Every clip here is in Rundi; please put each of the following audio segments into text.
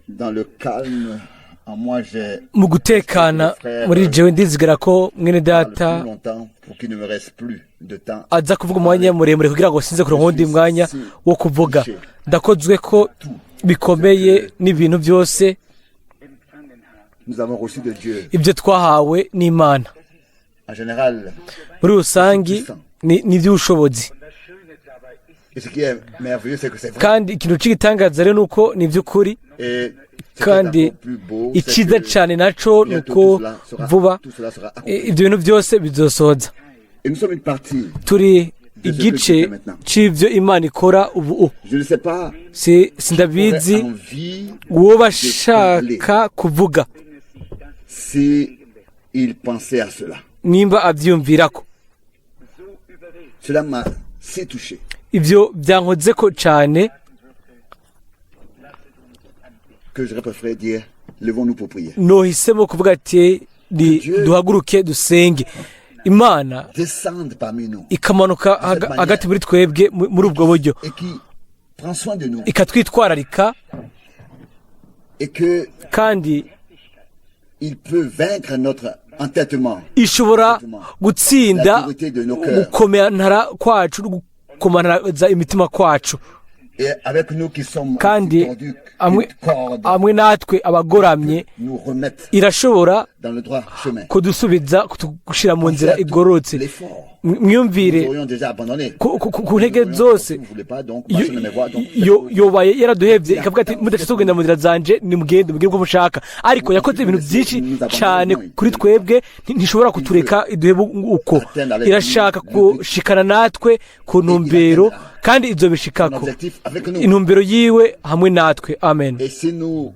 Dans le calme, en moi, j'ai Mu gutekana muri jewe, ndizigara ko mwene parle data plus longtemps pour qu'il ne me reste plus de temps. aza kuvuga umwanya muremure kugira ngo sinze kuronka uwundi mwanya wo kuvuga. Ndakozwe ko bikomeye n'ibintu byose Nous avons reçu de Dieu. ibyo twahawe n'Imana. En général, Muri rusangi ni iby'ubushobozi. et ce qui est merveilleux, c'est que c'est vrai. Kandi ikintu cy'igitangaza rero ni uko ni iby'ukuri. Et ce qui est Kandi encore plus beau, c'est icyiza que cyane naco ni bientôt uko tout cela sera, vuba tout cela sera accompli. ibyo bintu byose bizosoza. Et nous sommes une partie. Turi igice c'ivyo Imana ikora ubu. Je ne sais pas Sindabizi aurait envie uwo bashaka kuvuga si il pensait à cela. nimba avyiyumvirako. Cela m'a si touché. Ivyo byankozeko cane Que j'aurais préféré dire, levons-nous pour prier. Nohisemo kuvuga ati ni duhaguruke dusenge Imana Descende parmi nous ikamanuka hagati muri twebwe muri ubwo buryo et qui prend soin de nous ikatwitwararika et que kandi il peut vaincre notre entêtement. Ishobora gutsinda gukomerantara kwacu no gukomantaza imitima kwacu. Et avec nous qui sommes Kandi tordus, amwe une corde amwe natwe abagoramye nous remettre irashobora dans le droit chemin. Kudusubiza kudushyira mu nzira igororotse. L'effort. Mwiyumvire Nous aurions déjà abandonné. ku ntege zose Vous ne voulez pas, donc, marcher dans mes voies, donc, yobaye yaraduhevye ikavuga ati mudashaka kugenda mu nzira zanje, nimugende mugire ubwo mushaka. Ariko yakoze ibintu byinshi cyane kuri twebwe, ntishobora kutureka iduhebe uko. Irashaka gushikana natwe ku ntumbero kandi son izobishikako objectif avec nous. intumbero yiwe hamwe natwe. Amen. Et si nous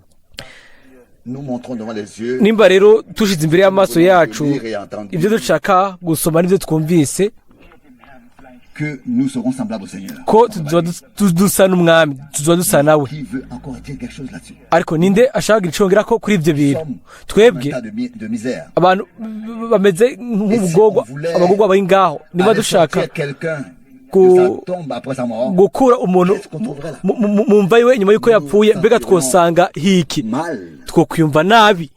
nous montrons devant les yeux Nimba rero tushize imbere y'amaso yacu ibyo dushaka gusoma n'ibyo twumvise que nous serons semblables au Seigneur. ko tuzoba dusa n'Umwami, tuzoba dusa nawe. Qui veut encore dire quelque chose là-dessus? Ariko ninde ashaka icongera ko kuri ibyo bintu? Sommes Twebwe dans un tas de misère. abantu bameze nk'ubugogwa, abagogwa bari ngaho. Niba Aller dushaka sortir quelqu'un de sa tombe après sa mort, gukura umuntu mu mva yiwe nyuma y'uko yapfuye, mbega twosanga hiki? Mal. Twokwiyumva nabi.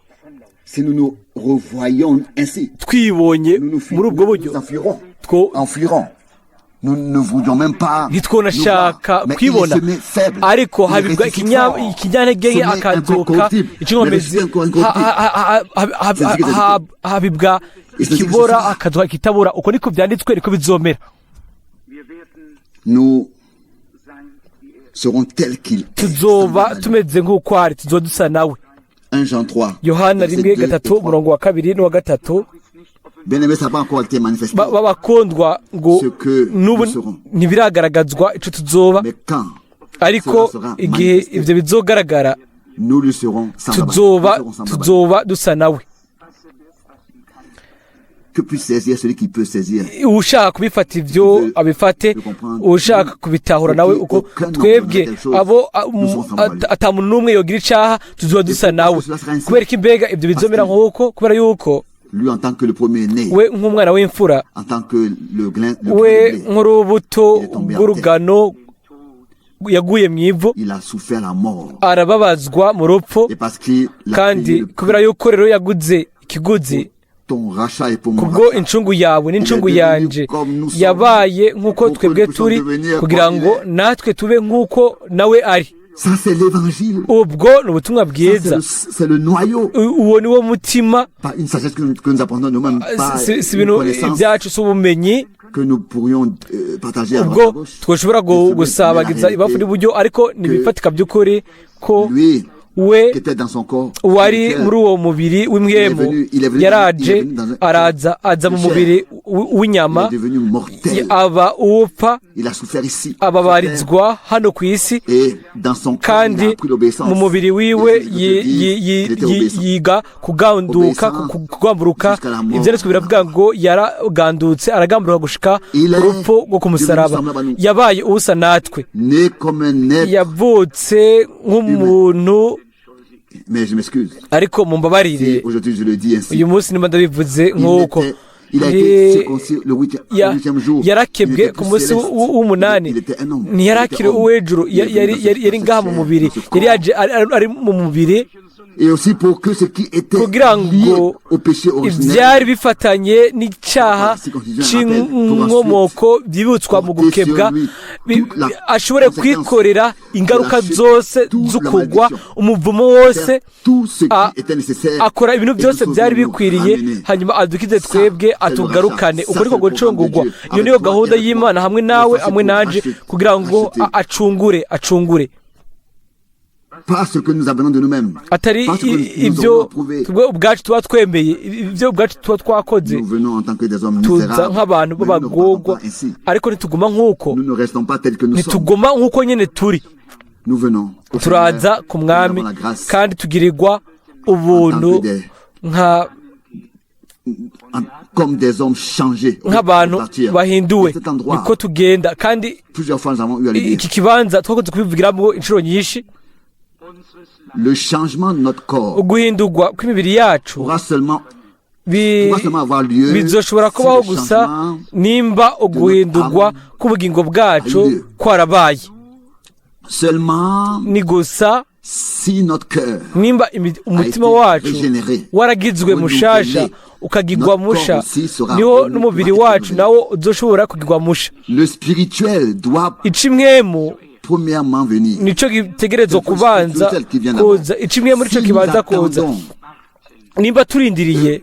Si nous nous revoyons ainsi, Twibonye nous nous, muri ubwo buryo nous enfuirons. Two Enfuirons. Nous ne voudrions même pas ntitwonashaka kwibona. Ariko habibwa ikinyantege nke akazuka ikinkomezi, habibwa ikibora akazuka ikitabora. Uko niko byanditswe, niko bizomera. Nous serons tels qu'il est. Tuzoba tumeze nk'uko ari, tuzoba dusa nawe. 1 Jean 3. Yohana 1:3, umurongo wa kabiri n'uwa gatatu. Bien-aimé, ça n'a pas encore été manifesté. B'abakundwa, ngo n'ubu ntibiragaragazwa ico tuzoba, Mais quand ariko igihe ibyo bizogaragara nous lui serons semblables. tuzoba Nous serons semblables. tuzoba dusa nawe. Que puisse saisir celui qui peut saisir. Ushaka kubifata ibyo abifate, ushaka kubitahura nawe. Uko twebwe abo ata muntu n'umwe yogira icaha, tuzoba dusa nawe. Kubera ko imbega ibyo bizomera nk'uko? Kubera yuko Lui, en tant que le premier-né, we nk'umwana w'imfura, en tant que le grain, le we grain de blé, nk'urubuto rw'urugano yaguye mu ivu, il a souffert la mort. arababazwa mu rupfu. Et parce qu'il a Kandi payé le prix, kubera yuko rero yaguze ikiguzi ton rachat et pour mon kubwo rachat. Incungu yawe n'incungu yanje, yabaye nk'uko twebwe turi kugira ngo natwe tube nk'uko nawe ari. Ça, c'est l'évangile. Ubwo ni ubutumwa Ça, bwiza. c'est le noyau. Uwo ni wo mutima. Pas une sagesse que nous apportons nous-mêmes, pas Si une ibintu connaissance ibyacu, si ubumenyi que nous pourrions partager à droite à ubwo gauche. twashobora gusabagiza ibafu n'iburyo, ariko ntibifatika by'ukuri ko Lui, we qui était dans son corps wari spirituel, muri uwo mubiri w'impwemu yaraje, araza aza mu mubiri w'inyama, il est devenu mortel. Aba uwupfa, Il a souffert ici. ababarizwa hano ku isi. Et dans son corps, il Kandi a appris l'obéissance. Mu mubiri wiwe Et les Écritures disent qu'il était obéissant. yiga kuganduka, kugamburuka. Jusqu'à la mort. Ibyanditswe biravuga ngo yaragandutse, aragamburuka gushika Il est urupfu rwo ku musaraba. Devenu semblable à nous. Yabaye usa natwe. Né comme un être, Yavutse nk'umuntu. Mais je m'excuse. Ariko mumbabarire Si aujourd'hui je le dis ainsi. uyu munsi niba ndabivuze Il nk'uko n'était Il a été circoncis le huitième jour. Yarakebwe ku munsi w'umunani, ntiyarakire uw'ejuru, yari ngaha mu mubiri, yari yaje ari mu mubiri kugira ngo ibyari bifatanye n'icyaha cy'inkomoko byibutswa mu gukebwa ashobore kwikorera ingaruka zose z'ukugwa, umuvumo wose, akora ibintu byose byari bikwiriye, hanyuma adukize twebwe, atugarukane. Uko niko gucungurwa. Iyo niyo gahunda y'Imana hamwe nawe, hamwe nanje, kugira ngo acungure, acungure. Atari ibyo ubwacu tuba twemeye, ibyo ubwacu tuba twakoze. Tuza nk'abantu b'abagorwa, ariko ntituguma nk'uko, ntituguma nk'uko nyine turi. Turaza ku Mwami kandi tugirirwa ubuntu nka nk'abantu bahinduwe, niko tugenda. Kandi iki kibanza twakunze kubivugiramo inshuro nyinshi. Le changement de notre corps uguhindurwa kw'imibiri yacu pourra seulement avoir lieu bizoshobora kubaho gusa nimba uguhindurwa k'ubugingo bwacu kwarabaye. Seulement ni gusa si notre cœur nimba umutima wacu waragizwe mushasha, ukagigwa musha, niho n'umubiri wacu nawo uzoshobora kugigwa musha. Le spirituel doit icimwemu premièrement venir. Nico gitegerezwa kubanza kuza, icimwe muri cyo kibanza kuza. Nimba turindiriye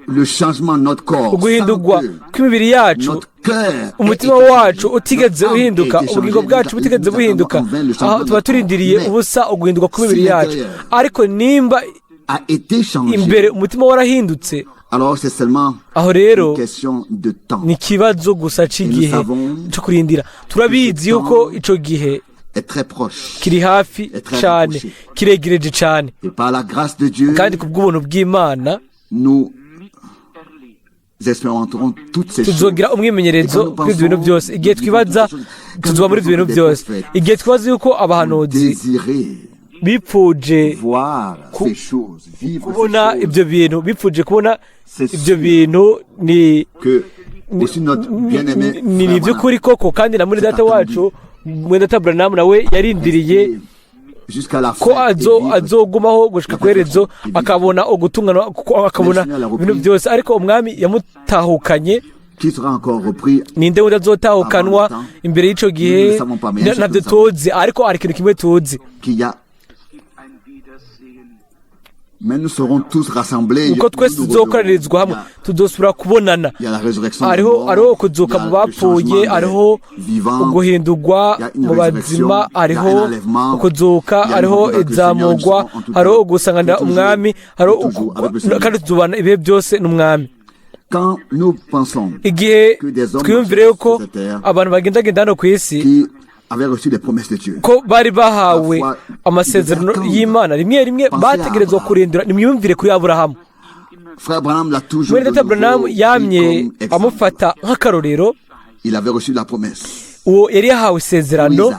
le changement de notre corps, uguhindurwa kw'imibiri yacu, umutima wacu utigeze uhinduka, ubugingo bwacu butigeze buhinduka, aho tuba turindiriye ubusa uguhindurwa kw'imibiri yacu. Ariko nimba imbere umutima warahindutse, aho rero ni ikibazo gusa cy'igihe cyo kurindira. Turabizi yuko icyo gihe kiri hafi cyane, kiregereje cyane, kandi ku bw'ubuntu bw'Imana tuzogira umwimenyerezo kuri ibyo bintu byose. Igihe twibaza, tuzoba muri ibyo bintu byose. Igihe twibaza yuko abahanuzi bipfuje kubona ibyo bintu, bipfuje kubona ibyo bintu, ni iby'ukuri koko. Kandi na muri data wacu, mwene data Branham, nawe yarindiriye ko azogumaho gushika ku iherezo, akabona ugutungana, akabona ibintu byose, ariko Umwami yamutahukanye. Ninde wundi azotahukanwa imbere y'icyo gihe? Ntabyo tuzi, ariko hari ikintu kimwe tuzi: uko twese tuzokoranirizwa hamwe, tuzosubira kubonana. Hariho kuzuka mu bapfuye, hariho uguhindurwa mu bazima, hariho ukuzuka, hariho izamugwa, hariho ugusanganira Umwami, kandi tuzubana ibihe byose n'Umwami. Igihe twiyumvire yuko abantu bagendagenda hano ku isi ko bari bahawe amasezerano y'Imana, rimwe rimwe bategerezwa kurindira. Nimwiyumvire kuri Aburahamu. Mwene data Branham yamye amufata nk'akarorero. Uwo yari yahawe isezerano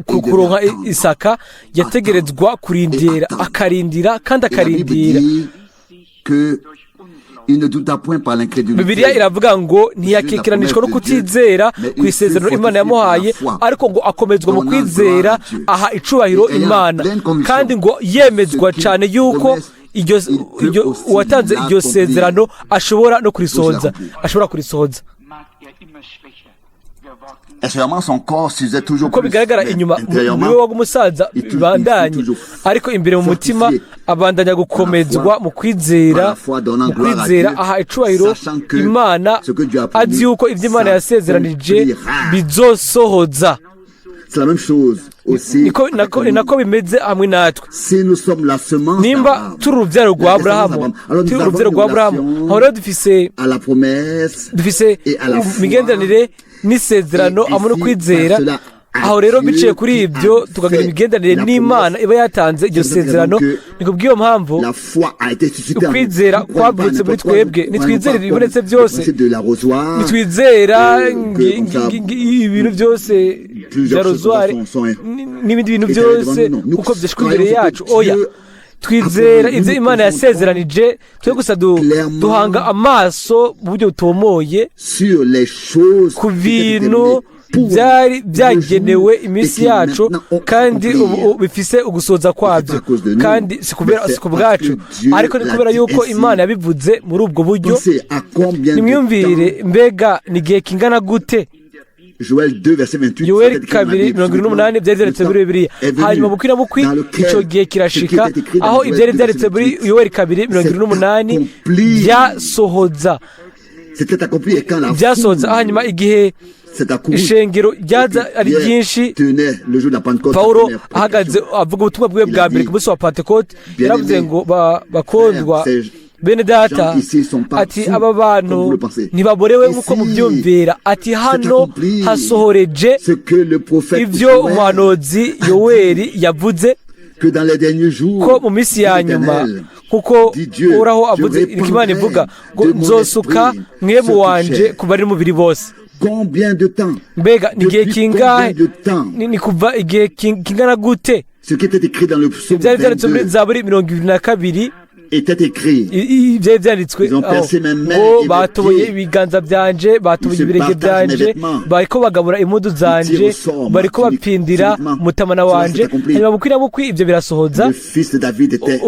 kuronka Isaka, yategerezwa kurindira, akarindira kandi akarindira. Bibiliya iravuga ngo ntiyakekeranishwa no kutizera ku isezerano Imana yamuhaye, ariko ngo akomezwa mu kwizera, aha icubahiro Imana, kandi ngo yemezwa cyane yuko uwatanze iryo sezerano ashobora no kurisohoza, ashobora kurisohoza. Uko bigaragara inyuma, umubiri we w'umusaza bibandanye, ariko imbere mu mutima abandanya gukomezwa mu kwizera, mu kwizera aha icubahiro Imana, azi yuko ibyo Imana yasezeranije bizosohoza. Ni nako bimeze hamwe natwe. Nimba turi urubyaro rwa Aburahamu, turi urubyaro rwa Aburahamu, aho rero dufise imigenderanire n'isezerano hamwe no kwizera. Aho rero biciye kuri ibyo tukagira imigenderanire n'Imana iba yatanze iryo sezerano. Ni kubw'iyo mpamvu ukwizera kwavutse muri twebwe. Nitwizere ibibonetse byose, nitwizera ibintu byose bya rozwari n'ibindi bintu byose kuko byashwe imbere yacu. Oya, Twizera ibyo Imana yasezeranije. Twe gusa duhanga amaso mu buryo butomoye ku bintu byari byagenewe iminsi yacu, kandi ubu bifise ugusoza kwabyo, kandi si ku bwacu, ariko ni kubera yuko Imana yabivuze muri ubwo buryo. Nimwiyumvire, mbega ni igihe kingana gute? Yoweri 2:78 byari byanditse muri Bibiliya. Hanyuma bukwi na bukwi icyo gihe kirashika aho ibyari byanditse muri Yoweri 2:78 byasohoza. Hanyuma igihe ishengero ryaza ari ryinshi, Pawulo ahagaze avuga ubutumwa bwiwe bwa mbere ku munsi wa Pentekote, yaravuze ngo: "Bakundwa bene data," ati, "aba bantu ntibaborewe nk'uko mubyumvira," ati, "hano hasohoreje ibyo umuhanuzi Yoweri yavuze ko mu minsi ya nyuma, kuko Uhoraho avuze, Imana ivuga ngo nzosuka Mpwemu wanje ku bari n'umubiri bose." Mbega ni igihe kingahe? Ni kuva igihe kingana gute ibyari byanditse muri Zaburi 22 byari byanditswe ngo: "Batoboye ibiganza byanje, batoboye ibirenge byanje, bariko bagabura impuzu zanje, bariko bapfindira umutamana wanje"? Hanyuma bukwi na bukwi ibyo birasohoza.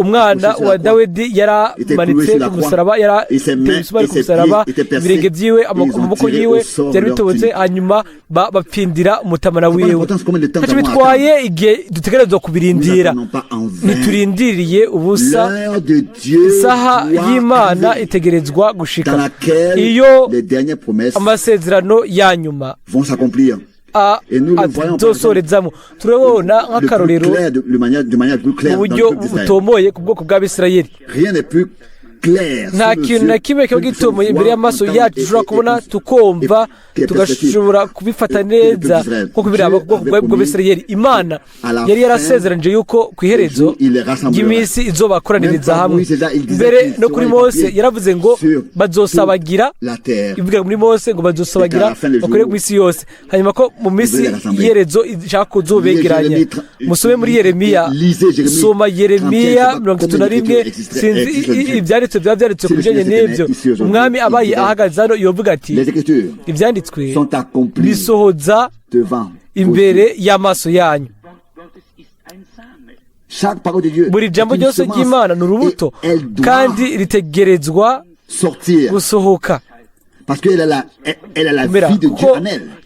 Umwana wa Dawidi yaramanitse ku musaraba, yarateye imisumari ku musaraba, ibirenge byiwe, amaboko yiwe byari bitobotse, hanyuma bapfindira umutamana wiwe. Ntacyo bitwaye igihe dutegerezwa kubirindira, ntiturindiriye ubusa. Isaha y'Imana itegerezwa gushika iyo amasezerano ya nyuma azosorezamo. Turabona nk'akarorero mu buryo butomoye ku bwoko bw'Abisirayeli. Nta kintu na kimwe kiba gitomoye imbere y'amaso yacu dushobora kubona, tukumva, tugashobora kubifata neza nko kubiraba ku bwoko bw'Abisirayeli. Imana yari yarasezeranije yuko ku iherezo ry'iminsi izobakoraniriza hamwe. Mbere no kuri Mose yaravuze ngo bazosabagira, ivuga muri Mose ngo bazosabagira bakore ku isi yose, hanyuma ko mu minsi y'iherezo ishaka kuzobegeranya. Musome muri Yeremiya, soma Yeremiya 31. Sinzi ibyanditswe byaba byanditswe ku bijyanye n'ibyo. Umwami abaye ahagaze hano yovuga ati: "Ibyanditswe bisohoza imbere y'amaso yanyu." Buri jambo ryose ry'Imana ni urubuto, kandi ritegerezwa gusohoka kuko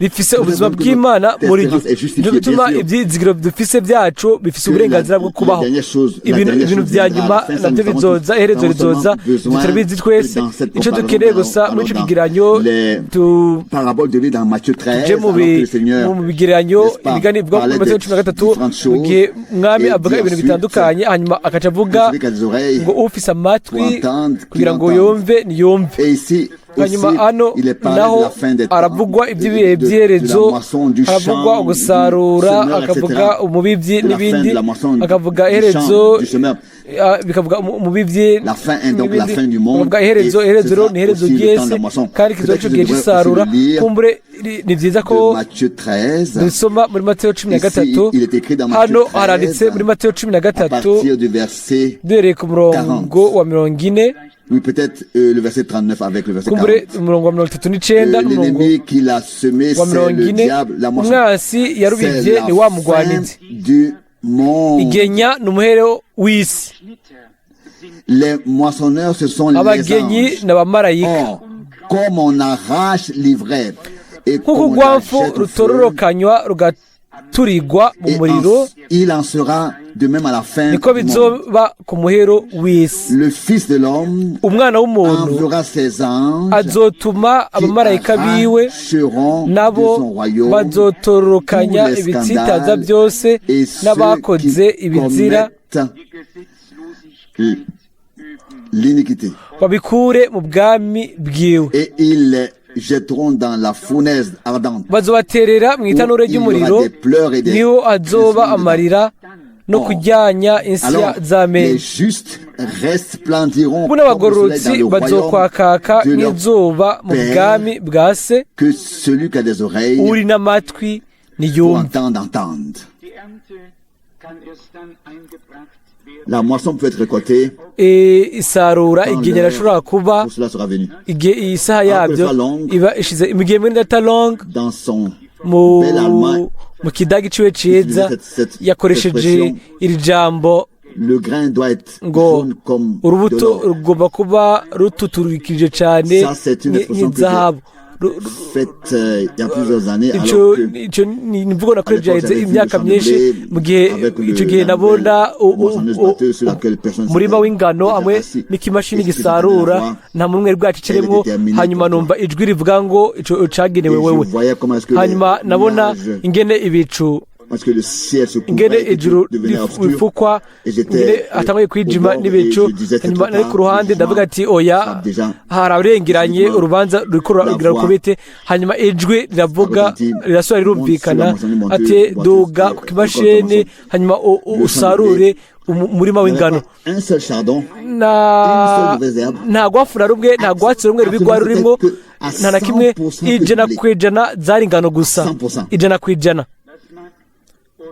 rifise ubuzima bw'Imana muri ryo. Nicyo gituma ibyizigiro dufise byacu bifise uburenganzira bwo kubaho. Ibintu bya nyuma nabyo bizoza, iherezo rizoza, turabizi twese. Icyo dukeneye gusa muri icyo kigereranyo, tuje mu bigereranyo, imigani ivuga muri Matayo 13, mu gihe Mwami avuga ibintu bitandukanye, hanyuma akaca avuga ngo: "Ufise amatwi kugira ngo yumve niyumve." Hanyuma hano naho haravugwa iby'ibihe by'iherezo, haravugwa ugusarura, akavuga umubibyi n'ibindi, akavuga iherezo, bikavuga umubibyi n'ibindi, akavuga iherezo. Iherezo rero ni iherezo ry'isi, kandi kizoba ico gihe c'isarura. Kumbure ni byiza ko dusoma muri Mateyo 13. Hano haranditse muri Mateyo 13, duhereye ku murongo wa 40. Oui, peut-être le verset 39 avec le verset Kumbure 40. umurongo wa 39 n'umurongo L'ennemi qui l'a semé, wa c'est mirongo le ine. diable, la moisson. Umwansi yarubivye C'est ni la wa fin mugwanizi. du monde. Igenya ni umuhero w'isi. Les moissonneurs, ce sont les Abagenyi anges. ni abamarayika. Or, comme on arrache l'ivraie et Nk'uko comme on la urwamfu jette au feu, rutororokanywa rugaturigwa mu et muriro, il en sera de même à la fin niko du monde. bizoba ku muhero w'isi. Le Fils de l'homme Umwana w'umuntu enverra ses anges azotuma qui abamarayika biwe, arracheront de nabo son royaume bazotororokanya tous les ibitsitaza scandales byose et ceux n'abakoze qui ibizira, commettent l'iniquité. babikure mu bwami bwiwe. Et ils les jetteront dans la fournaise ardente, Bazobaterera mu itanure où il y aura ry'umuriro, des pleurs et des niho hazoba grincements de dents. amarira no kuryanya insya Alors, les z'amenyo. justes resplendiront Buno comme le soleil dans abagororotsi le royaume bazokwakaka de leur nk'izuba mu Père. bwami bwa se. Que celui qui a des oreilles Uri n'amatwi pour niyumve. entendre, entende. Die Ernte La moisson peut être récoltée Isarura quand igihe l'heure irashobora kuba pour cela sera venue. Igihe iyi saha yabyo iba ishize, mu gihe mwene data Long Dans son mu bel allemand, mu kidagi ciwe ciza yakoresheje iri jambo le grain doit être ngo jaune comme de urubuto l'or. Rugomba kuba rututurikije cyane Ça, c'est une expression que nk'izahabu. Faite il y a plusieurs années, Ico alors que ico ni imvugo nakoresheje à l'époque, j'avais vu imyaka le champ de myinshi blé mu gihe avec le- ico gihe la nabona nouvelle moissonneuse batteuse sur laquelle personne umurima s'était w'ingano déjà hamwe assis. n'ikimashini Et ce que gisarura j'entendais la voix, nta muntu mwari bwaciceremwo elle était terminée hanyuma pour toi. Numva ijwi rivuga ngo ico cagenewe Et je wewe. Voyais comment est-ce que les Hanyuma nabona nuages, ingene ibicu comment est-ce que le ciel se ingene couvrait et que ijuru tout devenait obscur. Rifukwa Et j'étais ingene hatanguye kwijima au bord n'ibicu et je disais, c'est hanyuma trop nari tard, ku ruhande le ndavuga ati oya sera déjà hararengeranye physiquement urubanza ruriko la rugira voix rukubite hanyuma ijwi riravuga retentit, rirasubira rirumvikana monte sur la moissonneuse, ati monte, duga et ku kimashini récolte hanyuma le champ de usarure blé. Umurima Il n'y avait w'ingano pas un seul chardon, na une seule mauvaise herbe. Nta rwafu na rumwe nta rwatsi rumwe rubi rwari rurimo nta na kimwe 100% que ijana du blé. ku ijana zari ingano gusa 100%. 100%.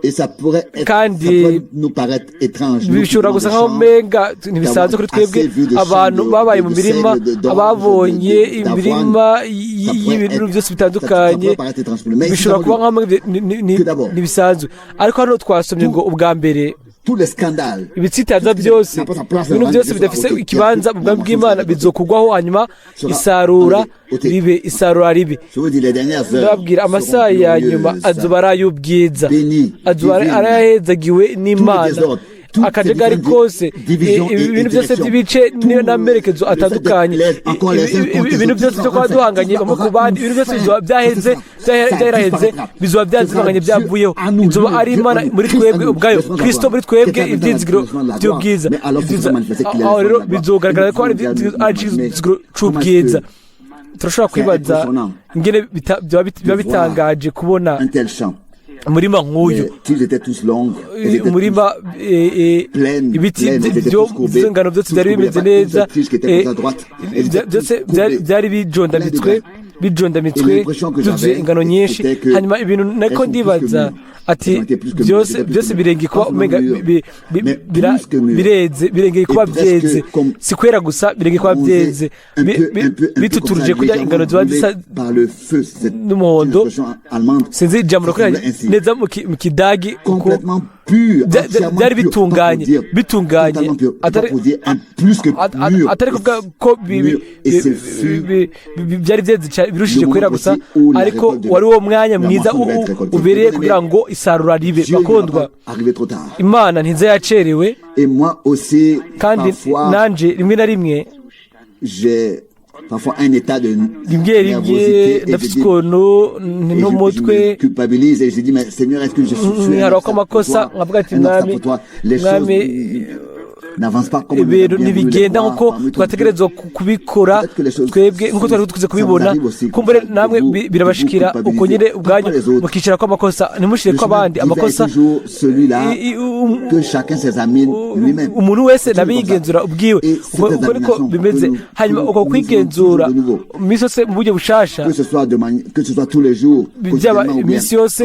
Et ça pourrait être, Kandi ça pourrait nous paraître étrange, nous qui bishobora venons gusa des nkaho champs, umenga ntibisanzwe kuri twebwe abantu babaye mu mirima ababonye imirima y'ibintu byose bitandukanye bishobora kuba nkaho ntibisanzwe ariko hano twasomye ngo ubwa mbere tous les scandales, ibitsitaza byose ibintu byose bidafise ikibanza mu bwami bw'Imana bizokugwaho hanyuma isarura ribe isarura ribe. Je vous dis, les dernières heures Ndababwira amasaha seront ya nyuma glorieuses. azoba ari ay'ubwiza Béni, azoba ari divine. Arayahezagiwe n'Imana Toutes akajagari ces kose divisions et ibintu byose directions. by'ibice n'amerekezo atandukanye ibintu byose byo kuba duhanganye bamwe ku bandi ibintu byose bizoba byaheze byaraheze bizoba byazimanganye byavuyeho inzoba ari Imana muri twebwe ubwayo Kristo muri twebwe ibyizigiro by'ubwiza. Aho rero bizogaragara ko ari icyizigiro c'ubwiza. Turashobora kwibaza ingene biba bitangaje kubona Un tel champ. Umurima nk'uyu umurima ibiti by'ingano byose byari bimeze neza byose byari bijondamitswe bijondamitswe byuzuye ingano nyinshi hanyuma ibintu nako ndibaza ati byose byose birengeye kuba umenga bireze birengeye kuba byeze si kwera gusa birengeye kuba byeze bituturuje kurya ingano ziba zisa n'umuhondo sinzi ijambo rakorera neza mu kidagi kuko byari bitunganye bitunganye atari kuvuga ko byari byeze birushije kwera gusa ariko wari wo mwanya mwiza ubereye kugira ngo isarura ribe. Bakundwa, Imana ntiza yacerewe kandi nanje rimwe na rimwe rimwe rimwe ndafite ukuntu n'umutwe nkarako amakosa nkavuga ati mwami mwami ibintu ntibigenda nkuko twategerezwa kubikora twebwe nkuko twari tukuze kubibona kumbure namwe birabashikira uko nyine ubwanyu mukicara ko amakosa ntimushire ko abandi amakosa. Umuntu wese nabigenzura ubwiwe uko niko bimeze hanyuma uko kwigenzura iminsi yose mu buryo bushasha byaba iminsi yose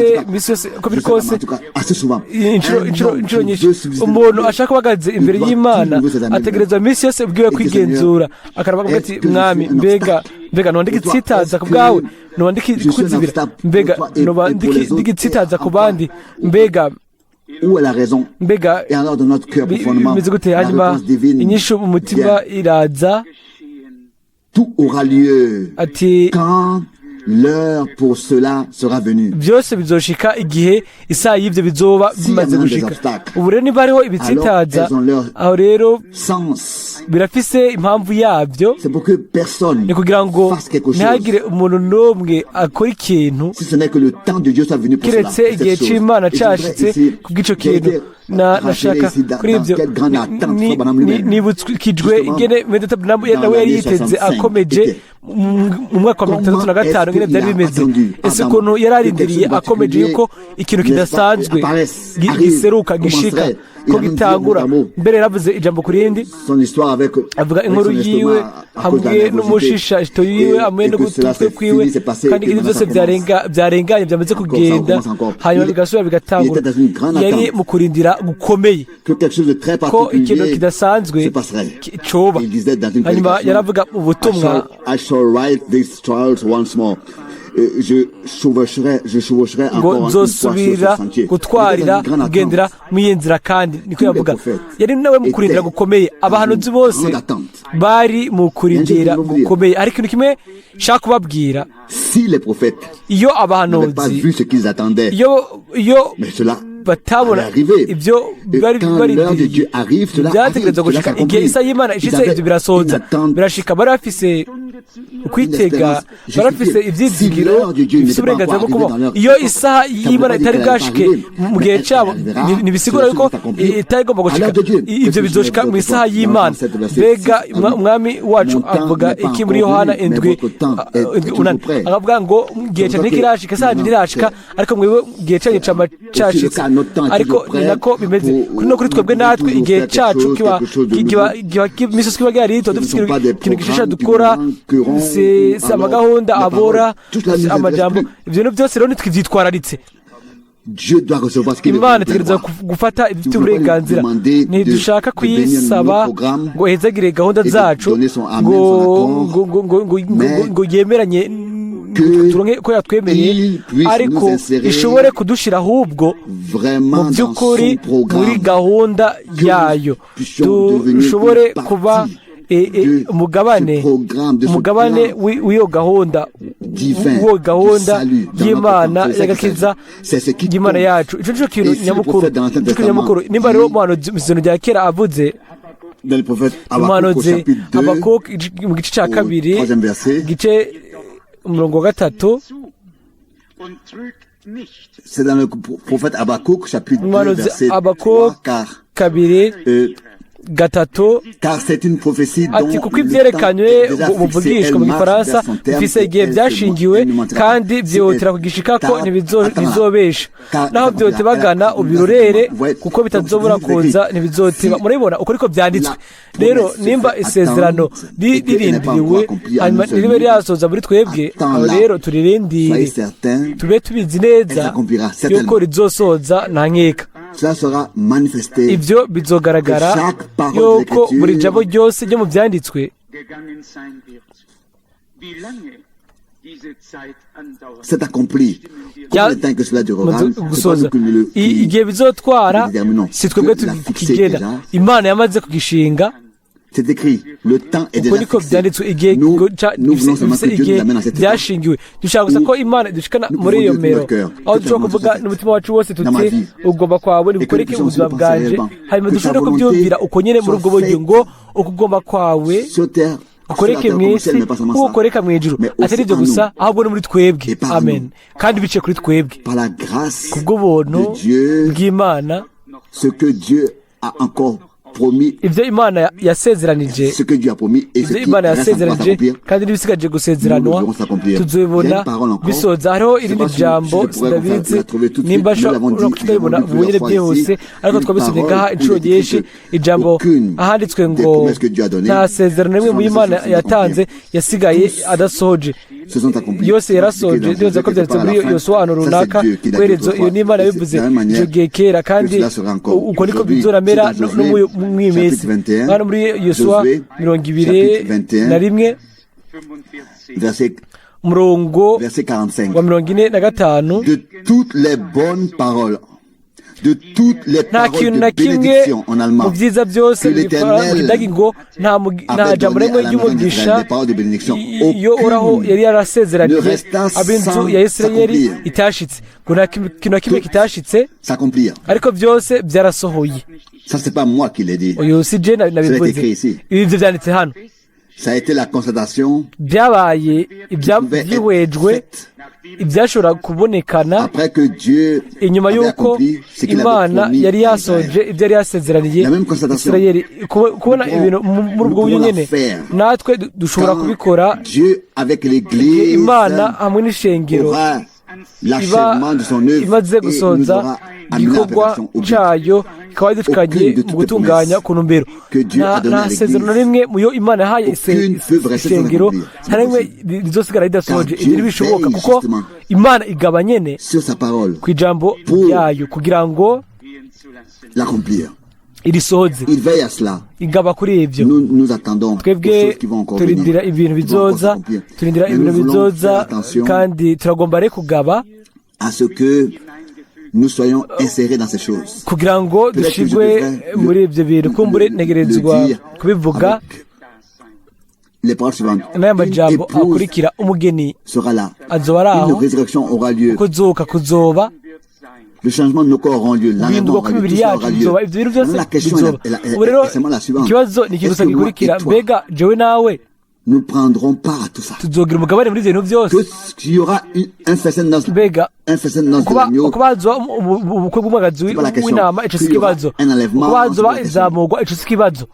uko biri kose inshuro nyinshi umuntu ashaka bahagaze imbere y'Imana ategerezwa iminsi yose ubwiwe kwigenzura akaraba avuga ati mwami mbega mbega noba ndigitsitaza ku bwawe noba ndikuzibira mbega noba ndigitsitaza ku bandi mbega mbega bimeze gute hanyuma inyishu mu mutima iraza Tout aura lieu ati quand l'heure pour cela sera venue. Byose bizoshika igihe isaha y'ibyo bizoba bimaze gushika. Ubu rero niba hariho ibitsitaza aho rero birafise impamvu yabyo ni kugira ngo ntihagire umuntu n'umwe akora ikintu keretse igihe c'Imana cashitse kubw'ico kintu. Nashaka kuri ibyo nibukijwe ingene nawe yari yiteze akomeje mu mwaka wa 65 ingene byari bimeze ese ukuntu yari arindiriye akomeje yuko ikintu kidasanzwe giseruka gishika ko gitangura mbere yaravuze ijambo ku rindi avuga inkuru yiwe hamwe n'umushishito yiwe hamwe n'ugutwi kwiwe kandi ibintu byose byarenganye byamaze kugenda hanyuma bigasubira bigatangura yari mu kurindira kurindira gukomeye Que quelque chose de très ko ikintu particulier kidasanzwe se passerait. coba. Il disait dans une Hanyuma prédication, yaravuga mu butumwa I shall ride these trials once more. Je chevaucherai ngo encore une fois sur ce nzosubira sentier. Il était gutwarira dans une grande kugendera attente. muri iyi nzira kandi niko Tous les yavuga. prophètes Yari nawe mu kurindira étaient gukomeye. Abahanuzi dans une bose grande attente. bari mu kurindira Nje ndimubwira. gukomeye. Ariko ikintu kimwe nshaka kubabwira, Si les prophètes iyo n'avaient pas abahanuzi vu ce qu'ils attendaient, iyo mais cela batabona allait arriver. ibyo Et bari quand l'heure de barindiriye, Dieu arrive, cela arrive, byategerezwa cela gushika igihe s'accomplit. isaha y'Imana Ils ishitse, avaient ibyo birasohoza, une attente, birashika. Bari bafise ukwitega, espérance bari bafise justifiée. ivyizigiro Si l'heure de Dieu bifise n'était pas uburenganzira bwo encore kubaho. arrivée dans leur Iyo époque, isaha ça veut y'Imana pas dire itari qu'elle allait bwashike pas arriver, mu gihe mais elle cyabo, arrivera, ntibisigura cela yuko s'accomplir. itari igomba À gushika. l'heure de Dieu, Ibyo que bizoshika ce mu isaha soit y'Imana. dans cette verset Mbega 6 à 8. umwami wacu Mon temps avuga n'est pas iki muri encore Yohana venu, mais 7 votre temps est 8 toujours prêt. Akavuga ngo igihe C'est cyanjye pour ça que ntikirashika, isaha yanjye maintenant, ntirashika, ariko mwebwe igihe cyanyu cama aussi le cashitse. cas, notre temps est Ariko toujours prêt ni nako bimeze pour- kuri no kuri twebwe nous natwe toujours igihe faire quelque cacu chose, kiba quelque chose de kiba nouveau. kiba imisi yose kiba gihari, tuba Ce ne dufite sont pas des ikintu gishasha programmes qui dukora. nous manqueront, Si ou si alors amagahunda les abora, paroles. Tout cela ne nous intéresse amajambo, plus. ibyo bintu byose rero nitwivyitwararitse. Dieu doit recevoir ce qu'il est Imana plein itegereza droit. gufata ibifite Nous voulons uburenganzira. demander Ntidushaka de bénir kuyisaba nos programmes ngo ihezagire gahunda et de zacu, donner son amen, ngo son accord, ngo mais ngo yemeranye que turonke ko yatwemereye, il puisse ariko nous insérer ishobore kudushira ahubwo mu vraiment dans by'ukuri son programme. muri gahunda Que nous yayo, puissions devenir dushobore une partie kuba de umugabane ce programme, de ce umugabane plan w'iyo gahunda divin w'iyo du gahunda salut dans notre y'Imana temps. C'est ça qui y'agakiza s'agit. C'est ce qui y'Imana compte. yacu. Ico nico kintu Et si le nyamukuru, prophète dans l'Ancien nico kintu Testament nyamukuru. Nimba rero dit- umuhanuzi mu isezerano rya kera avuze, Dans le prophète Habakkuk au umuhanuzi chapitre 2, Habakkuk mu gice cya au kabiri, troisième verset, igice umurongo wa gatatu, zu und trügt nicht. c'est dans le prophète Habakkuk, chapitre 2, umuhanuzi verset 3, Habakkuk car, kabiri gatatu, car c'est une prophétie dont ati kuko le temps ibyerekanywe est déjà fixé, buvugishwa elle mu marche gifaransa vers son terme bifise et igihe elle se byashingiwe elle ne mentira pas. kandi Si byihutira elle kugishikako, tarde, attendra. ntibizobesha. Car Naho elle s'accomplira. byotebagana Elle accomplira ubirorere, certainement. Ouais. kuko Donc, bitazobura c'est écrit. kuza, ntibizoteba. Si Murabibona uko ariko byanditswe. la Rero promesse se nimba fait isezerano attendre et qu'elle n'est pas ririndiriwe encore accomplie à hanyuma nous seuls, ntiribe ryasoza muri twebwe, aho attends-la. rero turirindire, Soyez certains, tube tubizi elle neza s'accomplira yuko certainement. rizosoza nta nkeka. Cela sera manifesté. Ibyo bizogaragara Que chaque parole de yuko l'Écriture buri jambo ryose ryo mu byanditswe gegangen sein wird. Wie lange diese Zeit andauert, s'est accompli. Ya- Combien de temps que cela durera, Muze c'est pas gusoza nous qui le igihe bizotwara, qui le déterminons. si twebwe Dieu l'a fixé tukigenda. déjà. Imana yamaze kugishinga. C'est écrit, le temps est Uko déjà niko fixé. byanditswe, igihe Nous, ngo nous voulons seulement bifise que Dieu igihe nous amène à cette étape. byashingiwe. Dushaka gusa ko Imana dushikana Nous muri pouvons iyo dire de tout mero notre cœur aho que ta dushobora volonté kuvuga soit faite n'umutima wacu wose dans ma tuti vie. ugomba kwawe Et que nous nigukoreke puissions mu aussi buzima le penser bwanje, réellement. hanyuma Que ta dushobore volonté kubyumvira uko nyene muri soit ubwo buryo faite ngo ukugomba kwawe sur terre, sur la gukoreke terre mu comme au isi ciel, mais pas seulement nk'uko ça, ukoreka mu ijuru, mais atari aussi ibyo en gusa nous, ahubwo no muri twebwe. Et par Amen. nous. Kandi biciye kuri twebwe Par la grâce kubw'ubuntu de Dieu, bw'Imana, ce que Dieu a encore promis, ibyo Imana yasezeranije, ce que Dieu a promis et ce ibyo qui Imana reste encore à yasezeranije s'accomplir, kandi n'ibisigaje nous gusezeranwa, le verrons s'accomplir. Il y a tuzobibona une parole encore. bisoza. Hariho Je sais irindi pas si, jambo, si je pourrais enfin sindabizi la trouver tout de nimba suite. Nous l'avons nshobora dit, kutayibona nous l'avons ubu vu nyine plusieurs fois byihuse, ici. ariko Une twabisomye parole ngaha où inshuro il est écrit nyinshi, que ijambo aucune ahanditswe des ngo promesses que Dieu a données nta sezerano rimwe se mu sont Imana laissées yatanze s'accomplir. yasigaye adasohoje, Se sont accomplis. yose yarasoje. Dans Ndibaza ko quelque byanditse part à muri la fin. Yosuwa ahantu Ça, c'est runaka Dieu qui l'a dit kwerezo. autrefois. Iyo ni Imana Et c'est yabivuze de la même manière icyo gihe kera, que kandi cela sera encore uko niko aujourd'hui. bizoramera C'est dans no Josué, mu minsi. chapitre 21, Hano muri Yosuwa Josué, mirongo ibiri chapitre 21, na rimwe, 45. Verset, umurongo verset 45. wa 45. De toutes les bonnes paroles, de toutes les Nta paroles kintu de na kimwe bénédiction en mu allemand byiza byose que mu l'Éternel mu kidagi ngo nta avait jambo donné rimwe à la maison ry'umugisha d'Israël, des paroles de bénédiction, iyo Uhoraho aucune yari yarasezeraniye ne resta ab'inzu sans ya Isirayeli s'accomplir. itashitse, ngo nta kintu na kimwe kitashitse, S'accomplir. ariko byose byarasohoye. Ça, c'est pas moi qui l'ai dit. Uyu si je nabivuze, écrit ici. ibyo byanditse hano. Ça a été la constatation Byabaye qui pouvait être ibyihwejwe, faite ibyashobora kubonekana après que Dieu inyuma avait y'uko accompli ce qu'il avait Imana promis yari à yasoje Israël. ibyo yari yasezeraniye La même constatation. Isirayeli. Kubona Nous pouvons- ibintu muri nous ubwo buryo pouvons la nyene, faire. natwe dushobora Quand kubikora Dieu, avec igihe l'Église, Imana hamwe n'ishengero aura iba l'achèvement de son œuvre imaze et nous gusoza aura amené à la igikorwa perfection au but. cayo, ikaba yadushikanye Aucune de mu toutes les gutunganya promesses ku ntumbero. que Dieu Nta a données nta à sezerano l'Église, rimwe mu yo Imana yahaye aucune peut rester sans ishengero, accomplir. C'est nta rimwe impossible. rizosigara ridasohoje. Car Ibyo Dieu ntibishoboka veille kuko justement Imana igaba nyene sur sa parole ku ijambo pour ryayo kugira ngo Gehen zu lassen. l'accomplir. Irisohoze. Il veille à cela. Ingaba kuri ibyo. Nous nous attendons aux Twebwe choses qui vont encore venir, turindira ibintu qui vont encore bizoza, s'accomplir. turindira Mais nous ibintu voulons bizoza, faire attention kandi turagomba rero kugaba à ce que nous soyons insérés dans ces choses. Kugira ngo Peut-être que je dushigwe devrais muri ibyo bintu. Kumbure le ntegerezwa dire kubivuga avec les paroles suivantes. n'aya Une majambo épouse akurikira: umugeni sera là. azoba ari Une aho, résurrection aura lieu. kuzuka kuzoba, Le changement de nos corps aura lieu. L'enlèvement guhindurwa aura lieu. kw'imibiri Tout cela yacu aura lieu. bizoba, ibyo bintu byose Maintenant, la question bizoba. est, Ubu rero est seulement la suivante. ikibazo ni iki Est-ce gusa que moi et gikurikira: toi, mbega jewe nawe nous prendrons part à tout ça? Tuzogira umugabane muri ibyo bintu byose? Que qu'il y aura un festin de noces, Mbega un festin de noces de kuba l'agneau, kuba hazoba ubukwe bw'umwagazi C'est pas la question. w'intama, ico si Qu'il y aura ikibazo. un enlèvement, Kuba c'est hazoba pas la question. izamurwa, ico si ikibazo.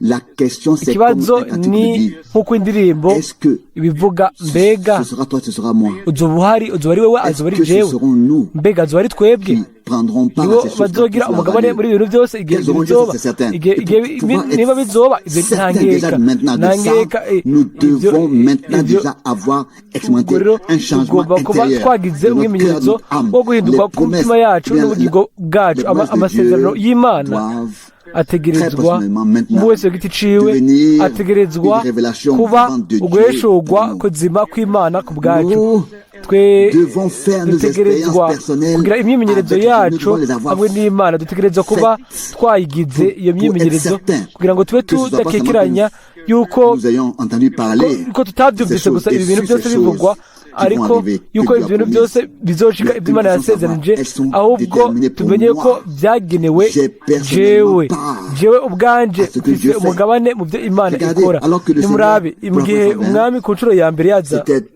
La question, c'est comme Ikibazo un cantique ni le dit. nk'uko indirimbo Est-ce que ibivuga: mbega ce sera toi, ce sera moi? Uzoba uhari, uzoba ari wewe, Est-ce azoba ari que ce jewe? serons nous Mbega azoba ari twebwe qui prendrons part nibo à ces choses quand tout bazogira cela aura umugabane lieu? muri ibintu byose igihe Qu'elles auront lieu, bizoba? c'est certain. Igihe Et igihe pour pouvoir niba être bizoba ibyo, nta certain déjà nkeka, maintenant de nta ça, nkeka, nous ibyo devons maintenant ibyo déjà avoir ubwo expérimenté rero un changement tugomba kuba intérieur twagize de notre cœur, umwimenyerezo notre âme. wo guhinduka Les promesses, k'umutima yacu bien, n'ubugingo bwacu. les promesses de Amasezerano Dieu y'Imana doivent ategerezwa très personnellement maintenant umwe wese ku giti ciwe devenir ategerezwa une révélation kuba vivante de Dieu uguheshurwa pour nous. kuzima kw'Imana ku bwacu. Nous Twe devons faire nos dutegerezwa expériences personnelles kugira imyimenyerezo avec Dieu. Nous yacu devons les avoir hamwe n'Imana. Dutegerezwa kuba faites twayigize iyo pour myimenyerezo être certain kugira ngo tube que ce soit pas tudakekeranya seulement yuko nous ayons entendu parler ko tutabyumvise ces choses gusa et ibi bintu su byose ces bivugwa, choses qui vont ariko arriver, que yuko Dieu a ibyo bintu promises. byose bizoshika, Mais ibyo Imana que nous puissions yasezeranije, savoir, elles sont ahubwo déterminées pour tumenye moi. ko byagenewe J'ai personnellement jewe. part Jewe ubwanje à ce que mfise Dieu fait. umugabane mu byo Imana Regardez, ikora. alors que le Nimurabe, Seigneur, mu gihe pour la première fois, Umwami ku nshuro ya mbere yaza, c'était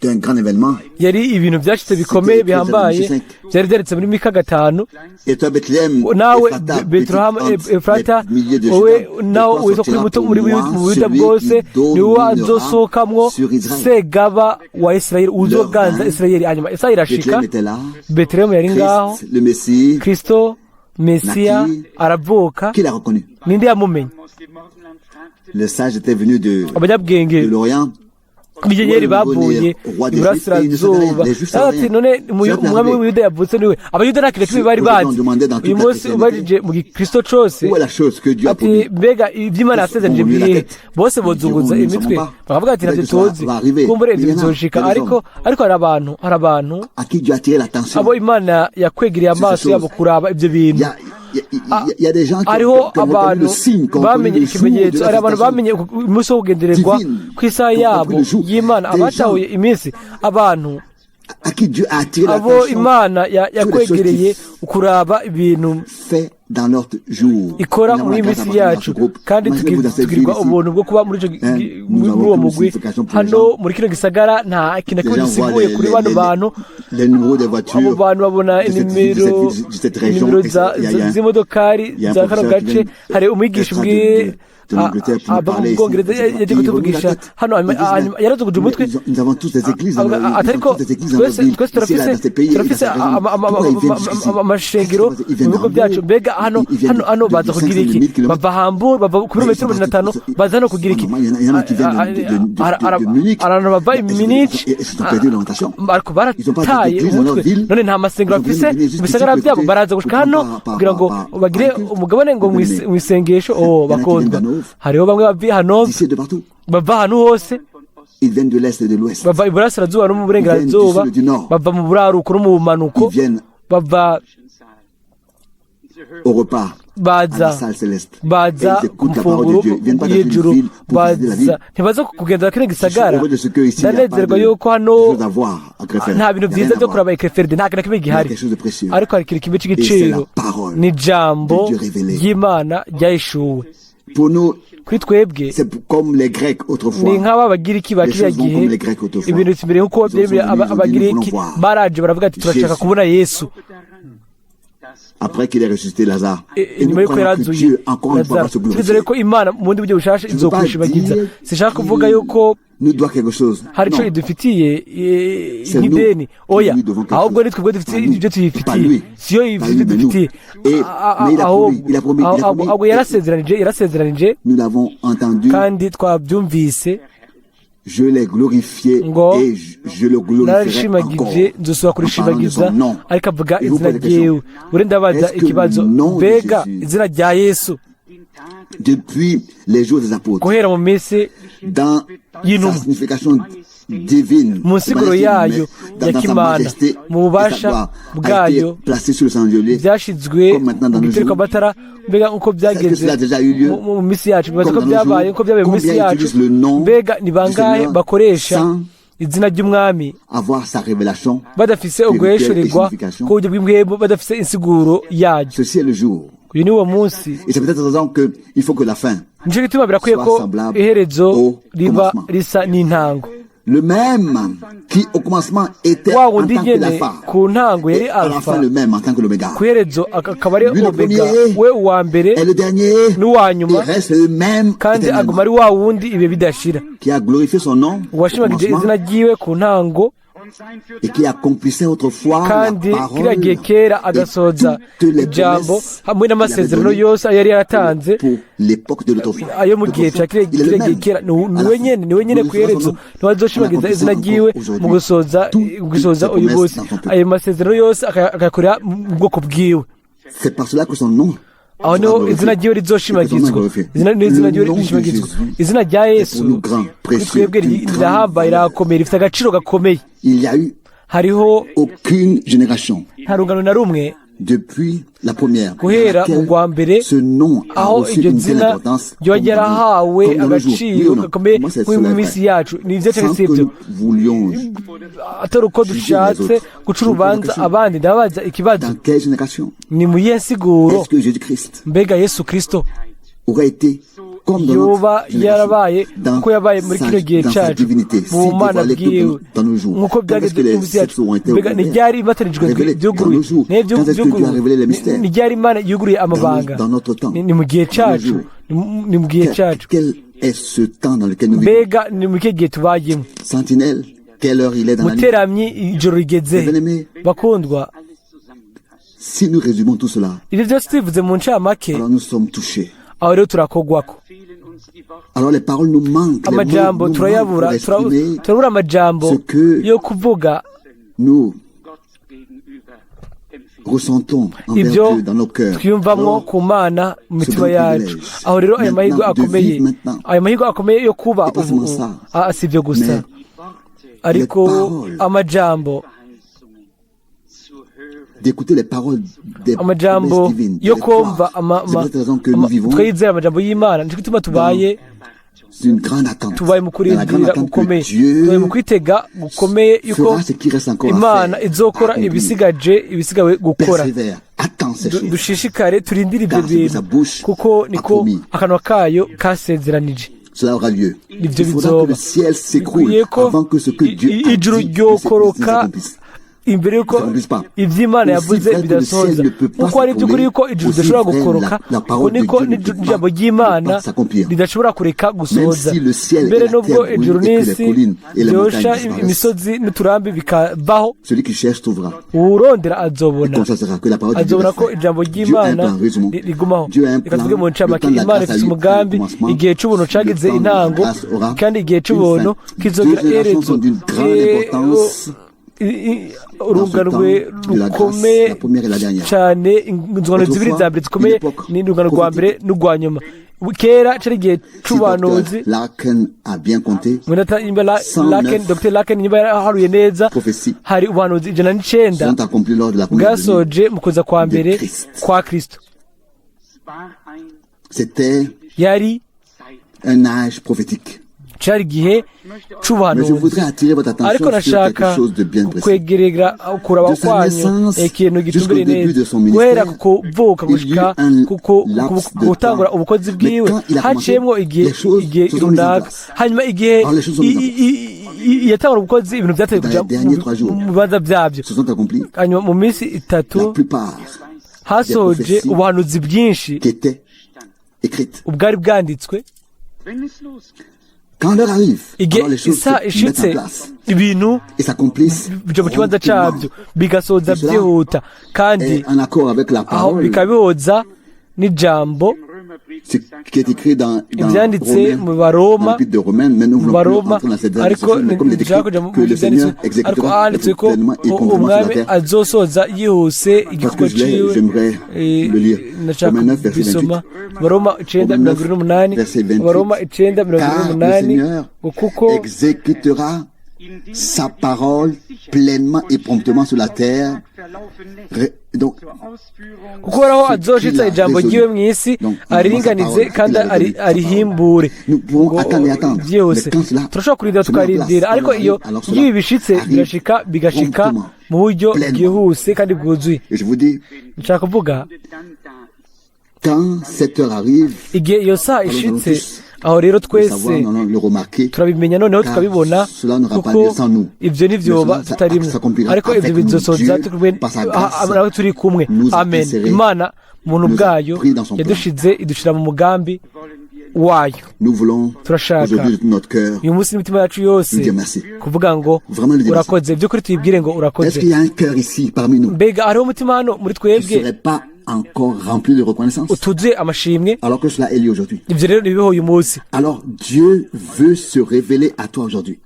un grand événement. yari ibintu byashitse bikomeye C'était bihambaye. écrit dans Michée Byari byanditse muri Mika 5. Et toi, Bethléem, Nawe Ephrata, Betulehemu petite entre Efurata, les milliers de wowe Juda, de nawe toi witwa kuri sortira muto pour muri moi mu Buyuda celui bwose, qui niwe dominera azosohokamwo sur Israël. segaba wa Isirayeli, uzoganza Leur Isirayeli. Hanyuma Isaha irashika. Bethléem était là. Betelehemu yari ngaho. Christ, le Messie, Kristo Mesiya Naquit. aravuka. Qui l'a reconnu? Ninde yamumenye? Aus dem Morgenland fragte Le sage était venu Abanyabwenge de l'Orient. b'inyenyeri bavuye iburasirazuba. Ati none umwami w'Ubuyuda yavutse niwe? Abayuda nta kintu na kimwe bari bazi. Uyu munsi ubajije mu gikristo cose Où est la chose que Dieu a ati promis? mbega iby'Imana yasezeranije birihe, bose bozunguza imitwe bakavuga ati ntabyo tuzi, kumbure ibyo bizoshika. Ariko hari abantu À qui Dieu a attiré l'attention. abo Imana yakwegereye amaso yabo kuraba ibyo Il bintu. y a, il y a, il y a des gens qui Hariho ont, qui ont reconnu abantu le signe, qui ont reconnu bamenye le jour de ikimenyetso, la hari abantu visitation bamenye umunsi wo kugendererwa divine, ku isaha qui ont yabo compris le jour. y'Imana, Des gens abatahuye iminsi, abantu à qui Dieu a attiré abo l'attention Imana yakwegereye sur les choses ukuraba ibintu fait dans notre jour. ikora Nous avons muri la iyi grâce minsi d'appartenir à ce yacu, groupe. kandi Imaginez-vous dans cette ville tugirirwa ici. ubuntu bwo kuba muri ico Hein, nous muri avons uwo aucune mugwi. signification pour les Hano gens. muri kino gisagara nta kintu na Les kimwe gens voient gisiguye kuri bano bantu. les numéros des voitures Abo bantu babona de cette ville, de cette inimero ville, de cette région. inimero Et il y a- il y a z'imodokari il y a un za kano professeur qui gace. vient Hari umwigisha extra ubwiye de l'Angleterre pour nous ava mu parler ici. Bwongereza Etc. yaje Il remue la kutuvugisha tête. hano, Ils disent, hanyuma mais yarazuguje umutwe. nous avons tous des églises dans nos, Ati ils ont ariko tous des églises dans nos twese villes, twese ici, là, turafise dans ces pays, et dans turafise cette région. Pourquoi ils viennent jusqu'ici? amashengero Qu'est-ce qui se passe? Ils mu viennent bihugu byacu. d'Hambourg, Mbega hano ils viennent hano de baza 500 kugira iki? 1000 kilomètres. Bava Hamburg, bava ku Mais ils birometero sont 500, partis, baza hano kugira iki? il y en a qui viennent de Munich. Abantu bava i Ils Munich, se sont perdu l'orientation. ariko Ils ont pas barataye d'église dans leur umutwe. ville. None nta masengero Ils ont bafise venus juste mu bisagara ici pour byabo, écouter, baraza gushika pour hano prendre par- kugira ngo par- par- bagire par culte. umugabane ngo Bien-aimés. mu isengesho. Oh, Il y en a qui viennent bakundwa, d'Hanovre, hariho bamwe bava i Hanovre, d'ici et de partout. bava ahantu hose. Ils viennent de l'Est et de l'Ouest. Bava iburasirazuba no mu burengerazuba, Ils viennent du sud et du nord. bava mu buraruko no mu bumanuko, Ils viennent bava Saal. Sie hören au repas, à baza la salle céleste. Et baza ils ku écoutent la parole de mfunguro Dieu. Ils viennent pas dans une y'ijuru. ville pour visiter la Baza ville. ntibaza kugenda kino gisagara. Je suis heureux de ce que ici, il n'y a pas Ndanezerwa de yuko hano choses à voir à Krefeld. nta bintu Il y a byiza rien à byo voir. kuraba i Krefeld, nta kintu na kimwe Il y a gihari, quelque chose de précieux. ariko hari ikintu kimwe Et c'est cy'igiciro, la parole ni ijambo de Dieu révélée. ry'Imana ryahishuwe. Pour nous, Kuri twebwe c'est comme les Grecs autrefois. ni nk'aba Bagiriki ba Les kiriya choses vont gihe. comme les Grecs autrefois. Ibintu bimere nk'uko Ils sont venus, ils ont dit, nous Abagiriki voulons voir baraje baravuga ati turashaka Jésus. kubona Yesu. Daran, dass Après qu'il ait ressuscité Lazare. Et nous Inyuma y'uko croyons que yarazuye Dieu, encore une fois, va Lazaro, se twizere glorifier. ko Imana mu bundi buryo bushasha Je ne veux pas izokwishibagiza. dire Sinshaka kuvuga qu'il yuko nous doit quelque chose. hari ico Non. idufitiye C'est nous nk'ideni, qui oya, lui devons quelque ahubwo chose. ni twebwe dufite Pas nous. ibyo Pas tuyifitiye, lui. siyo Pas ibyo lui, mais nous. dufitiye. Et, mais il a promis, il a promis, il a promis. Ahubwo yarasezeranije, yarasezeranije. Nous l'avons entendu Kandi twabyumvise. Je l'ai glorifié Ngo, et je le glorifierai encore. Nararishimagije, nzosubira En parlant de kurishimagiza. son nom. Ariko avuga Et vous izina posez la question, ryiwe. Ure ndabaza est-ce que ikibazo, le nom de mbega Jésus, izina rya Yesu, depuis les jours des apôtres, guhera mu minsi dans sa y'intumwa, signification divine, mu nsiguro majesté, yayo mais ya dans sa kimana, majesté mu et sa bubasha gloire, a bwayo, été placé sur le chandelier, byashyizwe comme maintenant dans mu nos gitereko jours. amatara, mbega nk'uko Est-ce que byagenze cela a déjà eu lieu? mu minsi yacu, bibaza Comme ko dans nos byabaye jours, nkuko byabaye mu minsi combien yacu. utilisent le nom Mbega ni du bangahe Seigneur bakoresha sans izina ry'Umwami avoir sa révélation badafise spirituelle et uguheshurirwa signification? ku buryo bw'impwemu, badafise insiguro yaryo? Ceci est le jour. Uyu ni wo munsi. Et c'est peut-être raison qu'il faut que la fin Nicyo gituma birakwiye soit ko semblable iherezo au riba commencement. risa n'intango. Le même qui au commencement était Wa en wundi tant que nyene l'alpha ku ntango yari et à la alpha, fin le même en tant que l'oméga. ku iherezo akaba ari Lui le omega, premier we uwa mbere et le dernier, n'uwa il nyuma, reste le même kandi aguma éternellement, ari wa wundi ibihe bidashira, qui a glorifié son nom au uwashimagije commencement izina ryiwe ku ntango, Und sein für et qui accomplissait autrefois la kandi parole kiriya gihe kera et agasohoza toutes les ijambo promesses hamwe qu'il avait n'amasezerano données yose yari yaratanze pour l'époque de l'autrefois. ayo mu gihe cya kiriya Il est le kiriya gihe même. kera. Ni À la niwe fin. nyene, niwe nyene ku Glorifiera son iherezo, nom niwe en azoshimagiza izina accomplissant ryiwe encore mu aujourd'hui gusoza toutes mu gusoza les uyu promesses munsi dans son peuple. ayo masezerano yose akayakorera mu bwoko bwiwe. C'est par cela que son nom Aho sera niho glorifié. izina ryiwe Et que son nom est rizoshimagizwa. glorifié. Izina Le ryiwe nom de rishimagizwa. Jésus Izina rya est Yesu pour nous grand, kuri précieux, twebwe d'une grande rirahambaye, valeur. rirakomeye, rifite agaciro gakomeye. Il n'y a eu Hariho aucune génération nta rungano na rumwe depuis la première dans guhera mu laquelle rwa mbere ce nom a aho reçu iryo une telle zina importance ryoba comme dans nos, ryarahawe comme dans nos jours. Oui agaciro ou non? gakomeye Moi, c'est nko cela mu est minsi vrai. yacu. Ni ibyo cyangwa Sans si que ibyo? nous voulions Atari uko juger les dushatse autres. guca Je vous pose la urubanza question. abandi, ndabaza ikibazo. Dans quelle génération Ni mu yihe nsiguro est-ce que Jésus-Christ mbega Yesu Kristo aurait été comme dans yoba notre génération, yarabaye dans uko yabaye muri sa, kino gihe dans sa cyacu, divinité, mu si bumana dévoilée que bwiwe, dans nos jours? nk'uko Quand est-ce byageze que mu les minsi sept yacu? sceaux ont été Mbega ni ouverts, ryari ibatanijwe révélés dans byuguruye nos jours? niyo Quand est-ce que Dieu a byuguruye? révélé les mystères? Ni ryari Imana yuguruye Dans, nos- amabanga? dans notre temps, Ni mu gihe dans nos cyacu, jours. ni mu gihe Quel, cyacu. quel est ce temps dans lequel nous vivons? Mbega ni mu kihe gihe tubayemo? Sentinelle, quelle heure il est dans la nuit? Muteramyi, ijoro rigeze? Bien-aimés, Bakundwa, alles zusammengefasst. si nous résumons tout cela, ibyo byose tubivuze mu ncamake, alors nous sommes touchés. Aho rero turakogwako. Fehlen uns die Worte. Alors les paroles nous manquent, les mots Amajambo nous manquent turayabura, pour exprimer turabura amajambo ce que yo kuvuga nous Gott gegenüber empfinden. ressentons envers ibyo Dieu dans nos cœurs. twiyumvamwo Alors, ku Mana mu ce mitima grand yacu. privilège, Aho rero ayo mahirwe maintenant, de akomeye, vivre maintenant, ayo mahirwe akomeye yo kuba et pas ubu seulement ça, ah, si ibyo gusa, mais Die Worte ariko les paroles, amajambo Verheißungen zu hören. d'écouter les paroles des amajambo promesses divines, de yo les kumva croire. C'est pour cette raison que nous vivons twizera amajambo y'Imana. Nicyo gituma tubaye une grande attente. tubaye mu Dans la grande kurindira attente que gukomeye, tubaye mu Dieu kwitega gukomeye yuko fera ce qui reste encore à Imana faire, à izokora accomplir. ibisigaje, ibisigawe gukora. Persévère, attends ces choses. Dushishikare turindire ibyo Car ce que bintu, sa bouche kuko a niko promis, akanwa kayo kasezeranije. cela aura lieu. Ibyo Il faudra que bizoba. le ciel s'écroule Bikwiye ko avant que ce que Dieu a ijuru dit ne ryokoroka s'accomplisse. imbere yuko S'accomplisse pas. iby'Imana Aussi yavuze vrai que le bidasohoza. ciel ne peut pas Kuko ari iby'ukuri s'écrouler, yuko ijuru aussi ridashobora vrai gukoroka, la uko parole de niko Dieu ne peut n'ijambo pas ne ry'Imana pas s'accomplir. ridashobora kureka Même gusohoza. si le ciel et Mbere la n'ubwo terre ijuru brûlent et que les n'isi collines et les byosha, montagnes disparaissent, imisozi n'uturambi bikavaho, celui qui cherche trouvera. uwurondera Et azobona, constatera que la parole de Dieu azobona reste ko vraie. ijambo Dieu a un ry'Imana plan, résumons. rigumaho. Dieu a un Reka plan. tuvuge mu Le ncamake, temps de la Imana grâce a ifite eu un umugambi. commencement. Igihe c'ubuntu Le cagize temps de la intango, grâce aura kandi igihe une c'ubuntu fin. Deux kizogira générations iherezo. sont d'une grande importance I- urungano dans ce rwe temps de la grâce, rukomeye la première et la dernière. cyane, inzungano zibiri Autrefois, za mbere zikomeye une époque ni urungano rwa mbere prophétique. n'urwa nyuma. Kera cari igihe Si Dr. c'ubuhanuzi. Larkin a bien compté, Mwene nimba 109 Laken, Dr Laken nimba yaraharuye neza, prophéties hari ubuhanuzi 109 sont accomplies lors de la première venue bwasoje mu kuza kwa de mbere Christ. kwa Kristo. Es war ein C'était Yari Zeit. un âge prophétique. cari igihe Mais je c'ubuhanuzi. voudrais attirer votre Ariko attention sur quelque nashaka chose de bien précis. kwegerera kuraba De sa kwanyu naissance ikintu jusqu'au gitumbereye début neza. de son Guhera ministère, ku kuvuka il y eut gushika un ku laps de gutangura temps. ubukozi Mais bwiwe, quand il a commencé, haciyemwo igihe les choses igihe se sont mises en runaka. place. Hanyuma igihe Alors les choses sont mises en yatangura ubukozi, ibintu byateye Dans kuja les derniers 3 jours, mu bibanza byabyo. se sont accomplies Hanyuma mu minsi 3 la plupart hasoje prophéties ubuhanuzi bwinshi qui étaient écrites. ubwari bwanditswe. Wenn es losgeht, Quand l'heure arrive, Igihe alors les choses isaha se mettent ishitse, en place ibintu et s'accomplissent bija mu kibanza promptement. cabyo, bigasoza Et cela byihuta, kandi est en accord avec la aho parole bikaba bihoza n'ijambo im Römerbrief Ce qui est écrit dans Ibyanditse Romains, mu Baroma, dans l'épître de Romains, mais nous mu voulons plus Baroma, entrer dans cette ariko discussion, mais comme il est écrit ntidushaka kuja mu que le byanditswe, Seigneur ariko exécutera handitswe ko pleinement et promptement sur la umwami terre. Azosoza yihuse Parce igikorwa que je l'ai, ciwe. j'aimerais le lire. Ndashaka Romains 9, verset kubisoma. 28. Baroma 9 Romains 28, verset 28. Baroma 9 Car le 28, Seigneur ngo kuko exécutera Indem sa er die parole sicher pleinement et und promptement sur la schnell terre. verlaufen lässt. Donc, Zur Ausführung kuko uhoraho ce azoshitsa qu'il a ijambo résolu. ryiwe mu isi Donc, aringanize sa parole, kandi ce qu'il a résolu, sa arihimbure. Nous pouvons Ngo attendre et attendre. byihuse Mais quand cela turashobora kurindira se met en place, tukarindira, ariko alors iyo alors cela iyo ibi bishitse arrive birashika, bigashika promptement, mu buryo pleinement. bwihuse kandi bwuzuye. Et je vous dis, Nshaka kuvuga, dann da ist. quand cette heure arrive, igihe iyo saha alors nous allons ishitse, tous aho rero le twese savoir, nous allons le remarquer, turabimenya, noneho car tukabibona, cela n'aura pas kuko lieu sans nous. ibyo ntibyoba Mais cela tutarimo, s'accomplira ariko avec ibyo nous. bizosoza Dieu, turi kumwe par sa grâce, nawe turi kumwe. nous a Amen. insérés, Imana mu buntu nous a bwayo pris dans son plan. yadushize idushira mu mugambi Wollen wir wayo. Nous voulons Turashaka aujourd'hui de tout notre cœur uyu munsi n'imitima yacu yose lui dire merci. kuvuga ngo Vraiment lui dire merci. urakoze, by'ukuri tuyibwire ngo Est-ce urakoze. qu'il y a un cœur ici parmi nous Mbega hariho umutima hano muri qui ne twebwe serait pas encore rempli de reconnaissance utuzuye amashimwe? Alors que cela est lié aujourd'hui. Ibyo rero ntibibeho uyu munsi. Alors Dieu veut se révéler à toi aujourd'hui.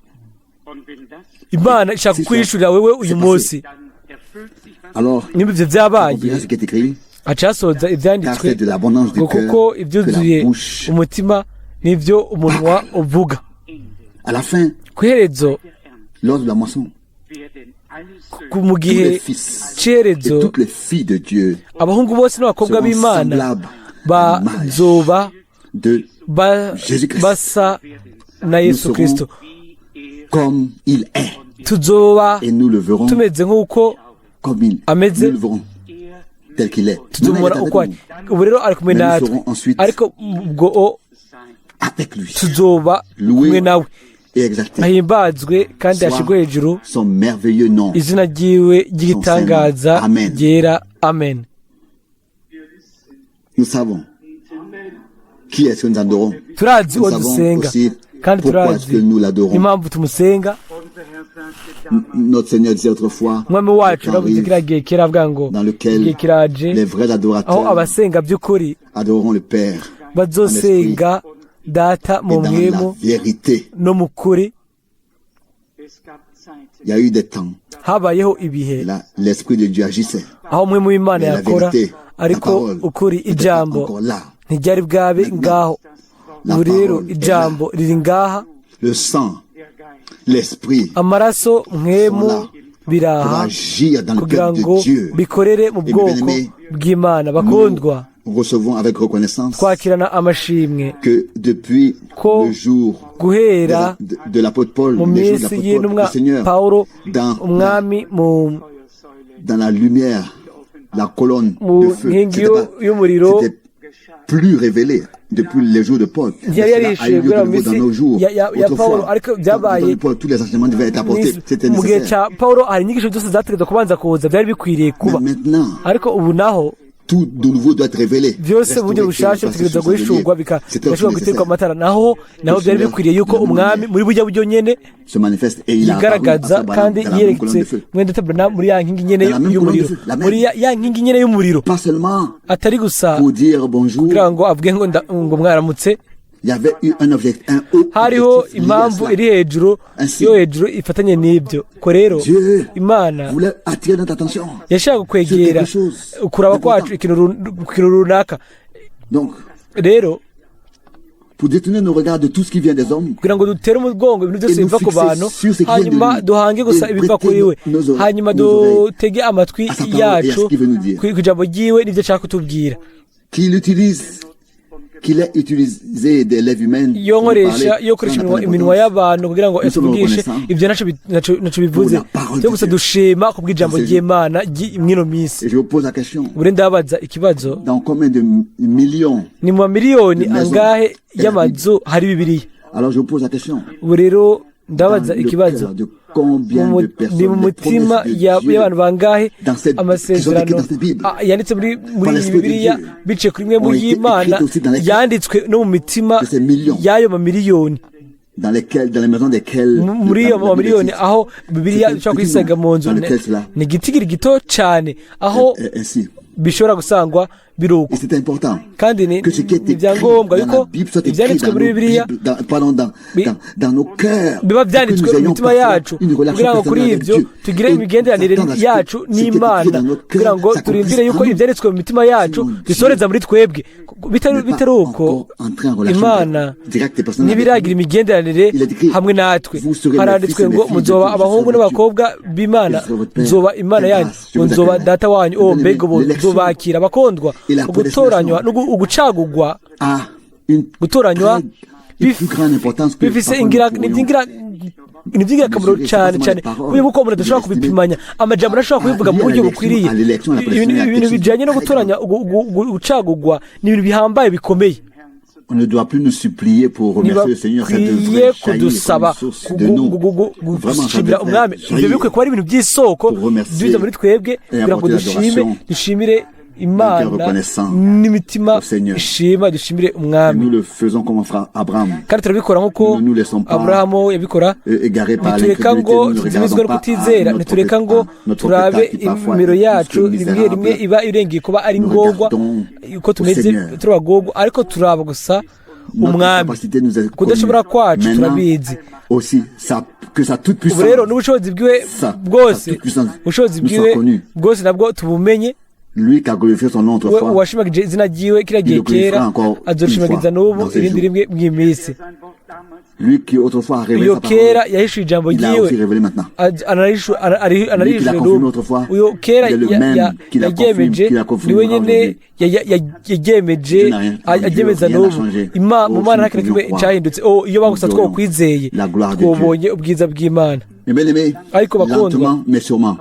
Und wenn das Imana ishaka Si kukwishurira wewe uyu c'est munsi. dann erfüllt sich, was Alors, Niba ibyo byabaye, accomplira ce qui est écrit, hacasoza car ibyanditswe c'est de l'abondance du ngo cœur kuko que ibyuzuye la bouche. umutima nibyo umunwa uvuga. À la fin, Ku iherezo, lors de la moisson, werden alle ku- mu tous gihe les fils et c'iherezo, toutes les filles de Dieu abahungu bose n'abakobwa seront b'Imana semblables à l'image bazoba de Jésus-Christ. Basa na Yesu Nous serons Kristo. Comme il est. Tuzoba Et nous le verrons tumeze nk'uko comme il ameze. Nous le verrons tel qu'il est. Maintenant, il est Tuzomubona avec uko ari. nous. Ubu rero ari kumwe Mais nous natwe, serons ensuite ariko ubwo avec lui, tuzoba Loué kumwe nawe, et exalté ahimbazwe kandi soit ashyirwe hejuru son merveilleux nom. izina ryiwe ry'igitangaza Amen. ryera. Amen. Nous savons qui est-ce que nous adorons. Turazi Nous uwo savons dusenga aussi kandi pourquoi est-ce turazi que nous l'adorons. impamvu tumusenga. Unser Herr sagte damals, Notre Seigneur disait autrefois, Umwami wacu le temps uravuze arrive kiriya gihe kera avuga ngo dans lequel igihe kiraje les vrais aho adorateurs abasenga by'ukuri adoreront le Père bazosenga Data mu et dans la mwemu vérité. no mu kuri. Es gab Zeiten, Il y a eu des temps, Habayeho ibihe là, l'Esprit de Dieu agissait. aho umwe mu Imana Mais la yakora, vérité, la ariko parole, ukuri, n'était pas ijambo encore là. ntiryari bwabe ngaho. La Ubu rero parole est là. ijambo riri ngaha. Le sang, der Geist, l'Esprit, Amaraso, mwemu sont là pour biraha agir dans le kugira peuple ngo de Dieu. bikorere mu Et bwoko bien-aimés, bw'Imana. Bakundwa, nous recevons avec reconnaissance twakirana amashimwe que depuis ko le jour guhera de l'apôtre Paul, mu les jours de minsi l'apôtre Paul, y'intumwa le Seigneur, Pawulo, dans, umwami mu dans la lumière, la colonne mu de feu, nkingi c'était y'umuriro c'était plus révélé depuis les jours de Paul. Mais yari cela a yarishuye eu lieu guhera de mu nouveau dans minsi nos jours. ya Pawulo, Autrefois, ariko dans le byabaye temps de Paul, tous les enseignements devaient être apportés. C'était mu gihe nécessaire. cya Pawulo, hari inyigisho zose zategerezwa kubanza kuza, byari bikwiriye kuba. Mais maintenant, Ariko ubu naho tout de nouveau doit être révélé. byose mu buryo Restauré, bushasha et passé bitegerezwa sur le guhishurwa, chandelier. C'était aussi bigashobora guterwa nécessaire. amatara. Naho byari bikwiriye yuko umwami muri burya buryo nyene Se manifeste et il a apparu à yigaragaza Abraham kandi dans la même colonne yeretse de feu. mwene data Branham muri ya nkingi nyene Dans la même y'umuriro, colonne de feu, la même. muri ya nkingi nyene y'umuriro, Pas seulement atari gusa pour dire bonjour, kugira ngo avuge ngo ngo mwaramutse. il y avait eu un objectif, un haut Hariho objectif lié à impamvu cela. iri hejuru Ainsi, yo hejuru ifatanye n'ibyo. Ko rero Dieu Imana voulait attirer notre attention. yashaka kwegera Sur quelque chose ukuraba d'important. kwacu ikintu ikintu runaka. Donc, Rero pour détourner nos regards de tout ce qui vient des hommes, kugira ngo dutere umugongo ibintu byose Et nous biva ku fixer bantu, sur ce qui vient de hanyuma lui. duhange gusa Et ibiva prêter kuri we, hanyuma nos oreilles dutege amatwi à sa parole et à ce yacu qu'il veut nous dire. ku ijambo ryiwe n'ibyo ashaka kutubwira. Qu'il utilise, qu'il ait utilisé des lèvres humaines Iyo pour nous nkoresha parler, iyo koresha cela n'a pas iminwa d'importance. y'abantu kugira ngo Nous sommes atuvugishe, reconnaissants ibyo naco bivuze. pour la parole Cyo de gusa Dieu. dushima ku bw'ijambo Dans ces ry'Imana mw'ino minsi. Et je vous pose la question, Ubu rero ndabaza ikibazo, dans combien de millions ni mu mamiliyoni de maisons angahe y'amazu hari Bibiliya? Alors je vous pose la question, Ubu rero dans ndabaza le ikibazo, cœur de combien de personnes ni mu les mutima promesses de Dieu y'abantu bangahe dans cette, qui sont amasezerano écrites dans cette Bible, yanditse muri par iyi l'Esprit de Bibiliya Dieu, biciye kuri mwe mu ont été y'Imana écrites aussi dans les cœurs yanditswe no mu mitima de ces millions y'ayo mamiliyoni, dans lesquelles, dans les maisons desquelles muri la ayo Bible mamiliyoni existe. aho Bibiliya C'est un ishobora petit kuyisanga nombre mu nzu, dans lequel cela ni igitigiri gito cyane aho est ainsi. bishobora gusangwa Biruko Et c'est important kandi ni que ce qui est ni écrit ibyangombwa dans yuko la Bible soit écrit ibyanditswe dans muri nos Bibiliya Bibles, dans, pardon, dans, dans nos cœurs, biba pour que byanditswe nous mu ayons mitima parfois yacu, une relation kugira ngo kuri personnelle avec ibyo Dieu. tugire Et imigenderanire s'attendre à ce que yacu ce qui est écrit n'Imana, dans notre kugira cœur ngo s'accomplisse turindire en yuko nous. ibyanditswe mu mitima yacu Sinon, Dieu bisoreza muri twebwe. n'est pas Bitari uko, encore entré en relation Imana directe et personnelle avec ntibiragira nous. imigenderanire Il est écrit, hamwe natwe. vous serez mes Haranditswe fils et mes ngo filles de muzoba Dieu, je abahungu serai votre n'abakobwa b'Imana, Je serai votre père. nzoba Imana Quelle yanyu, grâce, je ngo vous nzoba accueillerai. data wanyu. Oh, Bien-aimés, mbega ubu l'élection nzobakira, abakondwa. et la Ugutoranywa prédestination ugucagugwa, a une gutoranywa très et plus grande importance que bifise parfois nous ingira pourrions ni iby'ingirakamaro mesurer. cyane C'est pas cyane seulement les paroles, kubera ko umuntu adashobora mais kubipimanya, amajambo adashobora kubivuga mu lié à buryo l'élection, bukwiriye. à l'élection, à la Ibintu prédestination, ibintu quelque chose bijyanye no de très gutoranya, gucagugwa, ni ibintu bihambaye bikomeye. On ne doit plus nous supplier pour remercier le Seigneur, ça Ntibakwiye devrait jaillir comme kudusaba une source de nous. Vraiment, ça gushimira devrait Umwami. Ibyo jaillir bikwiye kuba ari ibintu by'isoko pour remercier biza muri twebwe et kugira ngo apporter dushime, l'adoration dushimire Imana d'un cœur reconnaissant n'imitima au Seigneur. ishima, dushimire Et Umwami. nous le faisons comme on fera Abraham, Kandi turabikora nk'uko Nous ne nous laissons pas Aburahamu yabikora. égarés par Ntitureka l'incrédulité, ngo nous ne tuzimizwe regardons no pas à kutizera, notre ntitureka ngo à notre turabe état qui parfois imimero est plus yacu que rimwe rimwe misérable. iba irengeye kuba ari Nous ngorwa, regardons uko au tumeze Seigneur. turi abagorwa, ariko turaba gusa Notre Umwami. capacité nous est connue. Kudashobora kwacu Maintenant, turabizi. aussi, ça, que sa toute Ubu rero puissance, n'ubushobozi bwiwe bwose, sa toute puissance ubushobozi nous soit bwiwe connue. bwose nabwo tubumenye. Lui qui a glorifié son nom We autrefois, uwashimagije izina ryiwe kiriya gihe il le glorifiera kera, encore une azorishimagiriza fois n'ubu dans ses irindi jours. rimwe mw'iminsi. Der sein Wort damals Lui qui autrefois a révélé Uyo sa parole, kera yahishuye ijambo il l'a ryiwe aussi révélé maintenant. Lui qui l'a anarishuye confirmé n'ubu. autrefois, Uyo kera il est le même qui l'a yaryemeje, confirmé, qui l'a confirmé niwe nyene aujourd'hui. yaryemeje, Dieu n'a rien- aryemeza Dieu, rien n'a n'ubu. changé. Mu Oh, Mana si nta kintu nous kimwe pouvions cyahindutse. Oh, iyo bagusa nous aurions twokwizeye, la gloire de Dieu. twobonye ubwiza bw'Imana. Mais bien aimé, Ariko bakundwa, lentement mais sûrement,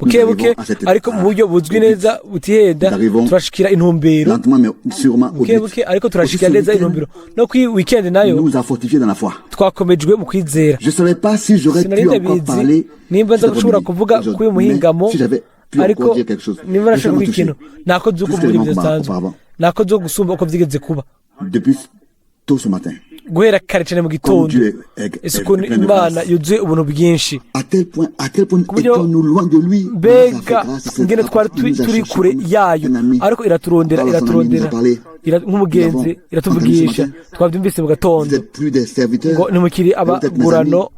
nous buke buke arrivons à cette ariko mu buryo buzwi au but. neza butihenda, Nous arrivons turashikira intumbero. Lentement mais sûrement au Buke but. buke ariko Aussi, turashikira ce neza week-end intumbero. No kuri weekend nayo nous a fortifiés dans la foi. twakomejwe mu kwizera. Je ne savais pas si j'aurais Sinari pu encore ndabizi parler nimba nza cet gushobora après-midi, kuvuga aujourd'hui, kuri uyu muhingamo, mais si j'avais pu ariko encore dire quelque chose, nimba je nashobora m'a kuvuga touché. ikintu, nakoze uko Plus mu buryo que les budasanzwe, auparavant. nakoze uko gusumba uko byigeze kuba. Depuis tôt ce matin, Guhera kare cyane mu comme gitondo, Dieu ese est ukuntu plein de Imana grâce. yuzuye ubuntu bwinshi! À quel point Ku buryo étions-nous loin de lui? Il nous a fait mbega grâce, il s'est ingene twari il nous a turi cherché kure comme yayo, un ami. ariko iraturondera, Parle à son ami, il nous iraturondera a parlé. nk'umugenzi, Nous avons iratuvugisha. entendu ce matin. Twabyumvise mu Vous gatondo n'êtes plus des serviteurs, ngo ntimukiri vous êtes mes amis. abagurano,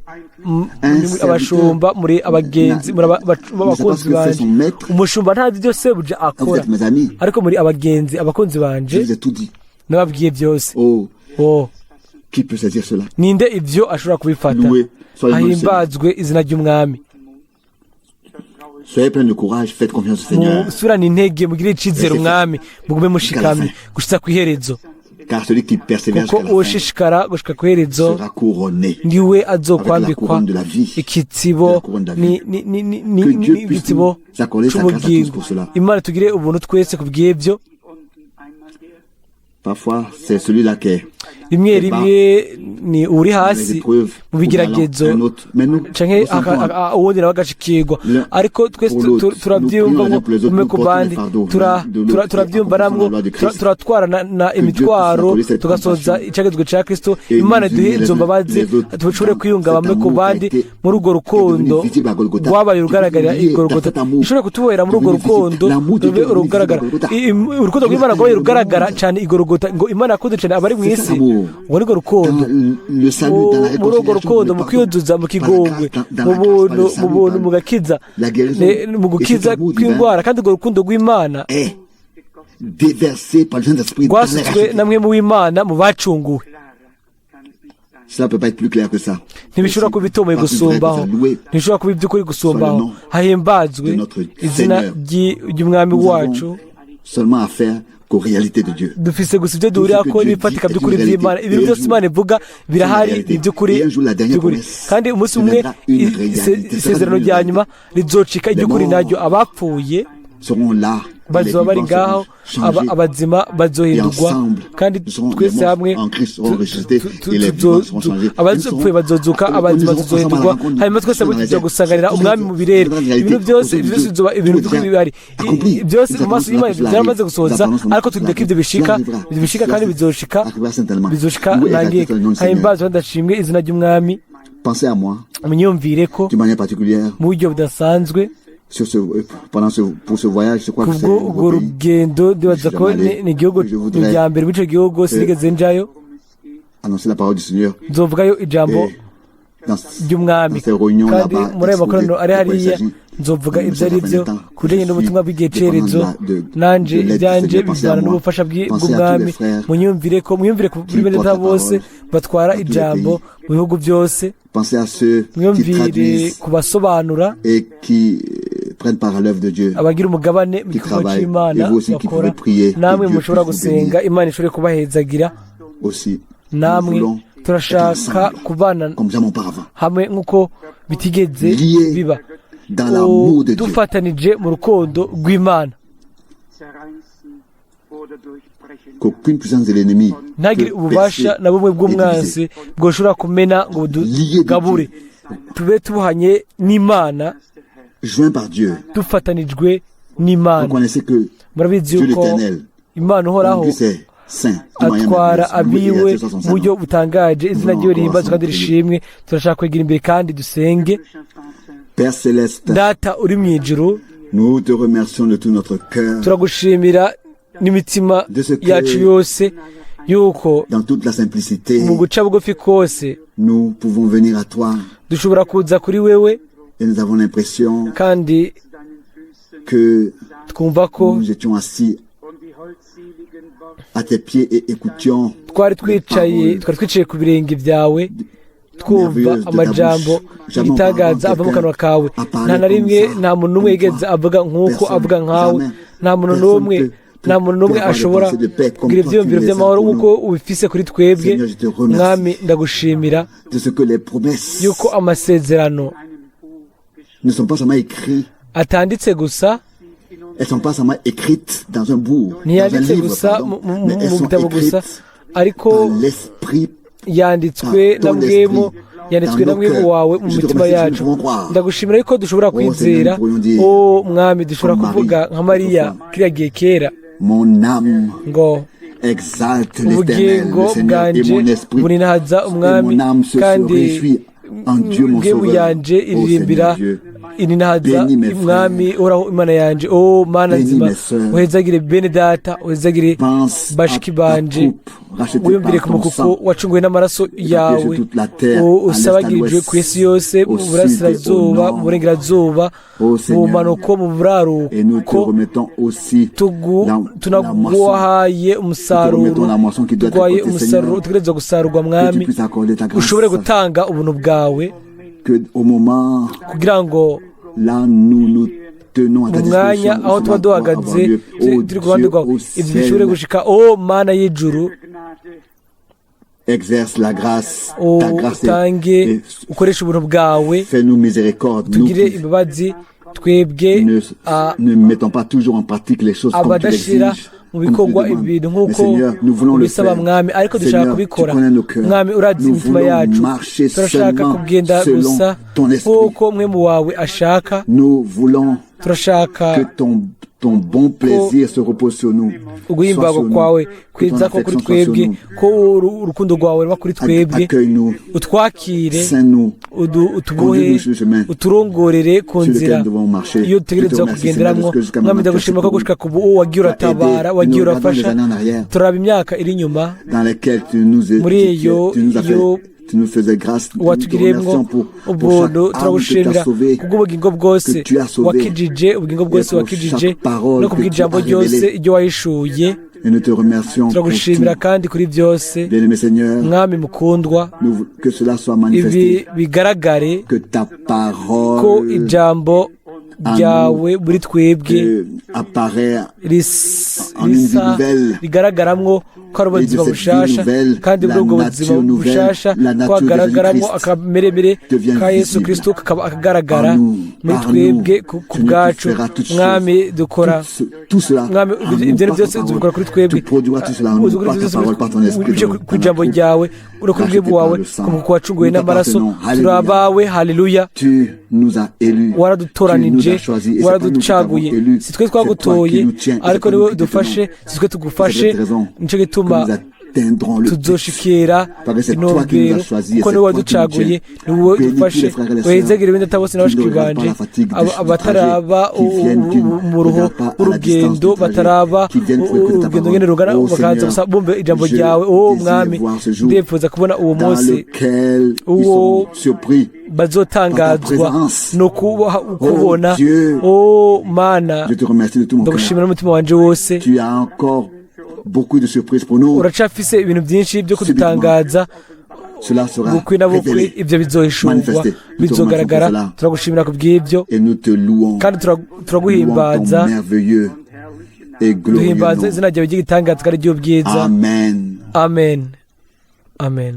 Un muri abashumba, muri abagenzi, muri ne sait pas abakunzi ce que fait banje. son maître. Umushumba ntazi ibyo sebuja Vous akora, êtes mes amis. ariko muri abagenzi, abakunzi Je banje. vous ai tout dit. Nababwiye byose. Oh, Oh, qui peut saisir cela? ninde ibyo ashobora kubifata? Loué soit le nom du Seigneur. Ahimbazwe izina ry'Umwami. Soyez plein de courage, faites confiance au Seigneur. Musubirane intege, mugire icizere Umwami, mugume mushikamye gushitsa ku iherezo. Car celui qui persévère Kuko jusqu'à la fin uwoshishikara gushika ku iherezo sera couronné. niwe Avec la azokwambikwa couronne de la vie. ikitsibo, La couronne de la vie. Que Dieu puisse igitsibo nous accorder sa grâce à tous c'ubugingo. pour cela. Imana tugire ubuntu twese ku bw'ibyo. unten einmal der Parfois, c'est celui-là qui est Rimwe Eba, rimwe ni uri dans les hasi épreuves, mu ou bigeragezo, alors un autre. Mais nous, canke ressentons uwundi nawe agashikirwa, l'un ariko twese pour l'autre. turabyiyumvamo Nous prions les uns pour les autres, umwe nous ku portons bandi, les fardeaux l'un de l'autre et turabyiyumva accomplissons namwo, la loi de Christ. turatwarana na Que Dieu puisse imitwaro, nous accorder cette tugasoza compassion icagezwe ca Kristo. et Imana nous iduhe unir les izo uns mbabazi, les autres dushobore dans kwiyunga cet bamwe ku amour qui a bandi été muri urwo qui est devenu rukundo visible à Golgotha. rwabaye Qui urugaragarira puisse nous i lier dans Golgotha, cet amour ishobore kutubohera muri urwo devenu visible. rukundo L'amour de rube Dieu devenu visible à urugaragara. Golgotha. Urukundo Dieu rw'Imana a rwabaye aimé le rugaragara monde. cyane i Golgotha, ngo Imana yakunze cyane abari mu C'est ça isi. l'amour. Ubwo nirwo rukundo. Dans le salut, dans la Muri urwo réconciliation, rukundo, le mu pardon, kwiyuzuza, mu par la kigongwe, grâce, dans mu la grâce, par buntu, le mu salut, buntu, par mu gakiza, la guérison. mu Et cet gukiza amour divin kw'indwara, kandi urwo rukundo rw'Imana est déversé par le Saint-Esprit dans les rwasutswe rachetés. namwe mu w'Imana mu bacunguwe. Klarer kann es nicht sein. Cela ne peut pas être plus clair que ça. Ntibishobora kuba ibitomboye Pas plus vrai que gusumbaho, ça. Loué ntibishobora kuba iby'ukuri gusumbaho. soit le nom Hahimbazwe de notre izina Seigneur. ry'Umwami Nous wacu. avons seulement affaire qu'aux réalités de Dieu. Dufise gusa ibyo duhurira Tout ce ko que Dieu n'ibifatika dit est by'ukuri une réalité. by'Imana. Ibintu Et un byose jour, Imana ivuga birahari, c'est une réalité. ni iby'ukuri, Et un jour, la dernière by'ukuri. promesse Kandi umunsi umwe deviendra une réalité. isezerano Sera rya une nyuma rizocika iry'ukuri morts naryo. Abapfuye seront là. Et les bazoba bari vivants ngaho, seront changés. abazima bazohindurwa, Et ensemble, kandi nous serons- twese les morts hamwe en Christ seront ressuscités et les vivants seront changés. Nous abapfuye serons- bazozuka, nous abazima serons ensemble à la tuzohindurwa, rencontre hanyuma twese hamwe dans les tuzoja airs. gusanganira Tout Umwami cela mu birere. sera une réalité. Ibintu byose, Aux yeux de byose Dieu, bizoba ibintu tout est by'ukuri déjà bihari. accompli. Byose Nous mu maso attendons y'Imana cela que cela byaramaze arrive. gusohoza, Nous attendons ariko turindira ko ibyo bishika, Cela arrivera. ibyo bishika Cela kandi bizoshika, arrivera certainement. bizoshika Loué et nange. exalté soit le nom du Seigneur. Himbazwe ndashimwe izina ry'Umwami. Pensez à moi Munyumvire ko d'une manière particulière mu buryo budasanzwe Sur ce, pendant ce, pour ce voyage, je crois que c'est Kubwo un urwo nouveau pays. rugendo, ndibaza ko ni igihugu Je voudrais rya mbere muri ico gihugu, sinigeze njayo. Annoncer la parole du Seigneur. Nzovugayo ijambo Et dans, ry'umwami, dans ces réunions kandi là-bas, muri ayo makoraniro ari exposer de quoi il hariya s'agit. nzovuga Nous ibyo ari byo sommes ku bijanye n'ubutumwa bw'igihe dépendant cerezo. de Nanje l'aide du ibyanje Seigneur. Pensez à bivana moi. n'ubufasha Pensez à tous bw'umwami. Les frères Munyumvire ko, mwiyumvire kuri qui bene portent data la bose parole batwara dans tous les ijambo pays. mu bihugu byose. Pensez à ceux qui Mwiyumvire traduisent ku basobanura, et qui prennent part à l'œuvre de Dieu, abagira umugabane mu qui gikorwa travaillent, c'Imana et vous aussi qui bakora. pouvez prier, que Namwe Dieu mushobora puisse vous gusenga, bénir Imana ishobore kubahezagira. Aussi. Nous Namwe voulons être turashaka ensemble, kubana comme jamais auparavant, hamwe nk'uko bitigeze liés biba, dans l'amour de Dieu. Dufatanije mu rukundo rw'Imana. Zerreißen oder durchbrechen kann. Qu'aucune puissance de l'ennemi Ntagire peut ububasha percer na bumwe et bw'umwansi diviser. bwoshobora kumena ngo Lié de budugabure, Dieu, tube tubuhanye n'Imana, joint par Dieu. Dufatanijwe n'Imana. Reconnaissez que Murabizi Dieu yuko l'Éternel Imana uhoraho conduit ses saints d'une manière atwara merveilleuse. Loué et abiwe exalté soit son mu buryo Saint-Nom. butangaje, izina Nous ryiwe voulons rihimbazwe encore kandi ensemble rishimwe. Turashaka kwegera imbere kandi dusenge. Père Céleste, Data uri mu ijuru, nous te remercions de tout notre cœur, turagushimira n'imitima de ce que yacu yose yuko dans toute la simplicité, mu guca bugufi kose nous pouvons venir à toi dushobora kuza kuri wewe, et nous avons l'impression kandi que twumva ko nous étions assis Und die holdseligen Worte à tes pieds et écoutions twari twicaye paroles twari twicaye ku birenge byawe twumva merveilleuses de ta amajambo bouche. Jamais igitangaza auparavant ava mu kanwa quelqu'un kawe. a parlé Nta na comme rimwe ça, nta muntu n'umwe comme yigeze toi. avuga nk'uko Personne, avuga nkawe. jamais. Nta muntu Personne n'umwe, nta muntu n'umwe peut avoir des ashobora pensées de paix comme kugira toi tu ibyiyumviro les as by'amahoro pour nk'uko nous. ubifise kuri twebwe. Seigneur, je te remercie Mwami, ndagushimira de ce que les promesses yuko amasezerano ne sont pas seulement écrites, atanditse gusa, elles sont pas seulement écrites dans un bout, dans un ntiyanditse livre, gusa pardon, mu mais elles mu sont gitabo gusa, écrites ariko par l'esprit, yanditswe par na ton mwemu, esprit, yanditswe dans na nos mwemu cœurs. wawe mu Je te mitima remercie, yacu. nous pouvons croire. Ndagushimira yuko dushobora Oh Seigneur, kwizera. nous pourrions dire, O mwami, dushobora comme Marie, kuvuga nka Mariya autrefois, kiriya gihe kera mon âme ngo exalte l'Éternel, ubugingo le Seigneur, et bwanje mon esprit buninahaza et umwami, mon âme se kandi réjouit en Dieu mon mbwemu Sauveur. yanje Ô iririmbira Seigneur Dieu, ininahaza bénis mes umwami frères, uhoraho Imana yanje. O Mana bénis nzima, mes sœurs, uhezagire bene data, uhezagire pense à bashiki ta banje, troupe rachetée wiyumvire par ku ton mukuku sang, wacunguwe n'amaraso éparpillée yawe, sur toute la terre, à l'est, à usabagirijwe ku isi l'ouest, yose, mu au sud et au burasirazuba, mu nord. burengerazuba, Ô mu Seigneur, bumanuko, mu et nous te buraruko. Remettons aussi la moisson. Tunaguhaye Nous te umusaruro, remettons la moisson qui doit être tuguhaye récoltée, umusaruro Seigneur, utegerezwa gusarurwa, que tu mwami, puisses accorder ta grâce, ushobore gutanga ubuntu bwawe, que au moment kugira ngo là nous nous tenons à ta mu mwanya disposition, aho où tuba cela doit avoir duhagaze lieu. Ô turi ku ruhande Dieu rwawe, au ibyo bishobore ciel, gushika. O Mana y'ijuru, exerce la grâce, ta grâce utange et ukoreshe ubuntu bwawe, fais-nous miséricorde, nous tugire qui imbabazi twebwe ne mettons pas toujours en pratique les choses comme tu abadashira l'exiges, mu comme tu le bikorwa demandes. ibintu Mais nk'uko Seigneur, nous voulons le ubisaba, faire. mwami, ariko dushaka Seigneur, tu kubikora. connais nos cœurs. Mwami, urazi Nous imitima voulons yacu. marcher Turashaka seulement kugenda selon gusa ton esprit. nk'uko mwemu wawe ashaka. Nous voulons Turashaka que ton bon plaisir se repose sur nous, soit uguhimbagwa sur nous, kwawe que ton kwiza ko kuri affection soit sur twebwe, nous. Ko urukundo rwawe ruba kuri twebwe. Accueille-nous, Utwakire, sains-nous, utubohe, conduis-nous sur le chemin uturongorere ku sur nzira lequel nous devons marcher. iyo Je te dutegerezwa remercie, Seigneur, de kugenderamwo. ce que jusqu'à Mwami, maintenant tu as ndagushima ko secouru, gushika ku ubu wagiye tu as aidé. uratabara, Et nous wagiye regardons les urafasha. années en arrière Turaba imyaka iri inyuma dans lesquelles tu nous, muri tu, iyo tu nous as fait, iyo tu nous faisais grâce. Nous te watugiriyemwo remercions pour chaque ubuntu. âme que tu as Turagushimira sauvée, kubw'ubugingo bwose que tu as sauvée, wakijije, ubugingo et bwose pour wakijije, chaque parole no que tu kubw'ijambo as ryose révélée. iryo wahishuye. Et nous te remercions pour Turagushimira tout. kandi kuri byose. Bien-aimé Seigneur, Mwami mukundwa, que cela soit ibi manifesté, bigaragare que ta ko parole ijambo en ryawe muri twebwe apparaît en une vie risa nouvelle. rigaragaramwo ko ari Et de ubuzima cette vie bushasha, nouvelle, kandi la muri ubwo buzima nature nouvelle, bushasha la ko nature de hagaragaramo Jésus-Christ akameremere devient ka Yesu visible. Kristo kakaba akagaragara En nous, muri par twebwe nous, ku Seigneur, tu bwacu. feras toutes choses. Mwami, dukora Tout cela Mwami, en nous, ibyo par ta byose parole. tubikora kuri twebwe. Tu produiras tout cela en nous, Uzukora par ta byose parole, par ton esprit, bice dans ku ijambo la troupe ryawe, uri kuri rachetée bwebwe par wawe le sang. ku wacunguwe Nous n'amaraso. t'appartenons. Turi Alléluia. abawe, haleluya. Tu nous as élus. Tu nous Waradutoranije, as choisis. Et c'est pas nous qui t'avons waraducaguye. élu. Si twe C'est toi twagutoye, qui nous tiens. Et c'est ariko pas niwe nous qui te udufashe, tenons. si twe C'est tugufashe. cette raison Nico que gituma nous atteindrons le but. Tuzoshikira Parce que c'est toi qui nous intumbero as choisis et kuko c'est niwe toi qui nous waducaguye tiens. ni wowe Bénis tous dufashe les frères et les sœurs wezegere bene data bose qui na ne bashiki regardent pas banje la fatigue aba- du abataraba trajet, qui viennent, qui ne umuruho regardent pas à la w'urugendo distance du trajet, bataraba qui viennent pour écouter ta urugendo parole. ngene rugana Oh bakaza Seigneur, gusa bumva ijambo je ryawe o désire mwami voir ce jour ndipfuza kubona uwo dans munsi lequel ils uwo seront surpris bazotangazwa par ta présence. no kubona Oh Dieu, o mana je te remercie de tout mon cœur. ndagushimira n'umutima wanje wose. Tu as encore beaucoup de surprises pour nous. Uracafise ibintu byinshi byo kudutangaza. Cela sera Bukwi na bukwi révélé. ibyo bizohishurwa manifesté. bizogaragara. Nous te remercions pour cela. Turagushimira ku bw'ibyo Et nous te louons. kandi Louons ton turaguhimbaza merveilleux et glorieux duhimbaza nom. izina ryawe ry'igitangaza kandi ry'ubwiza. Amen. Amen, amen.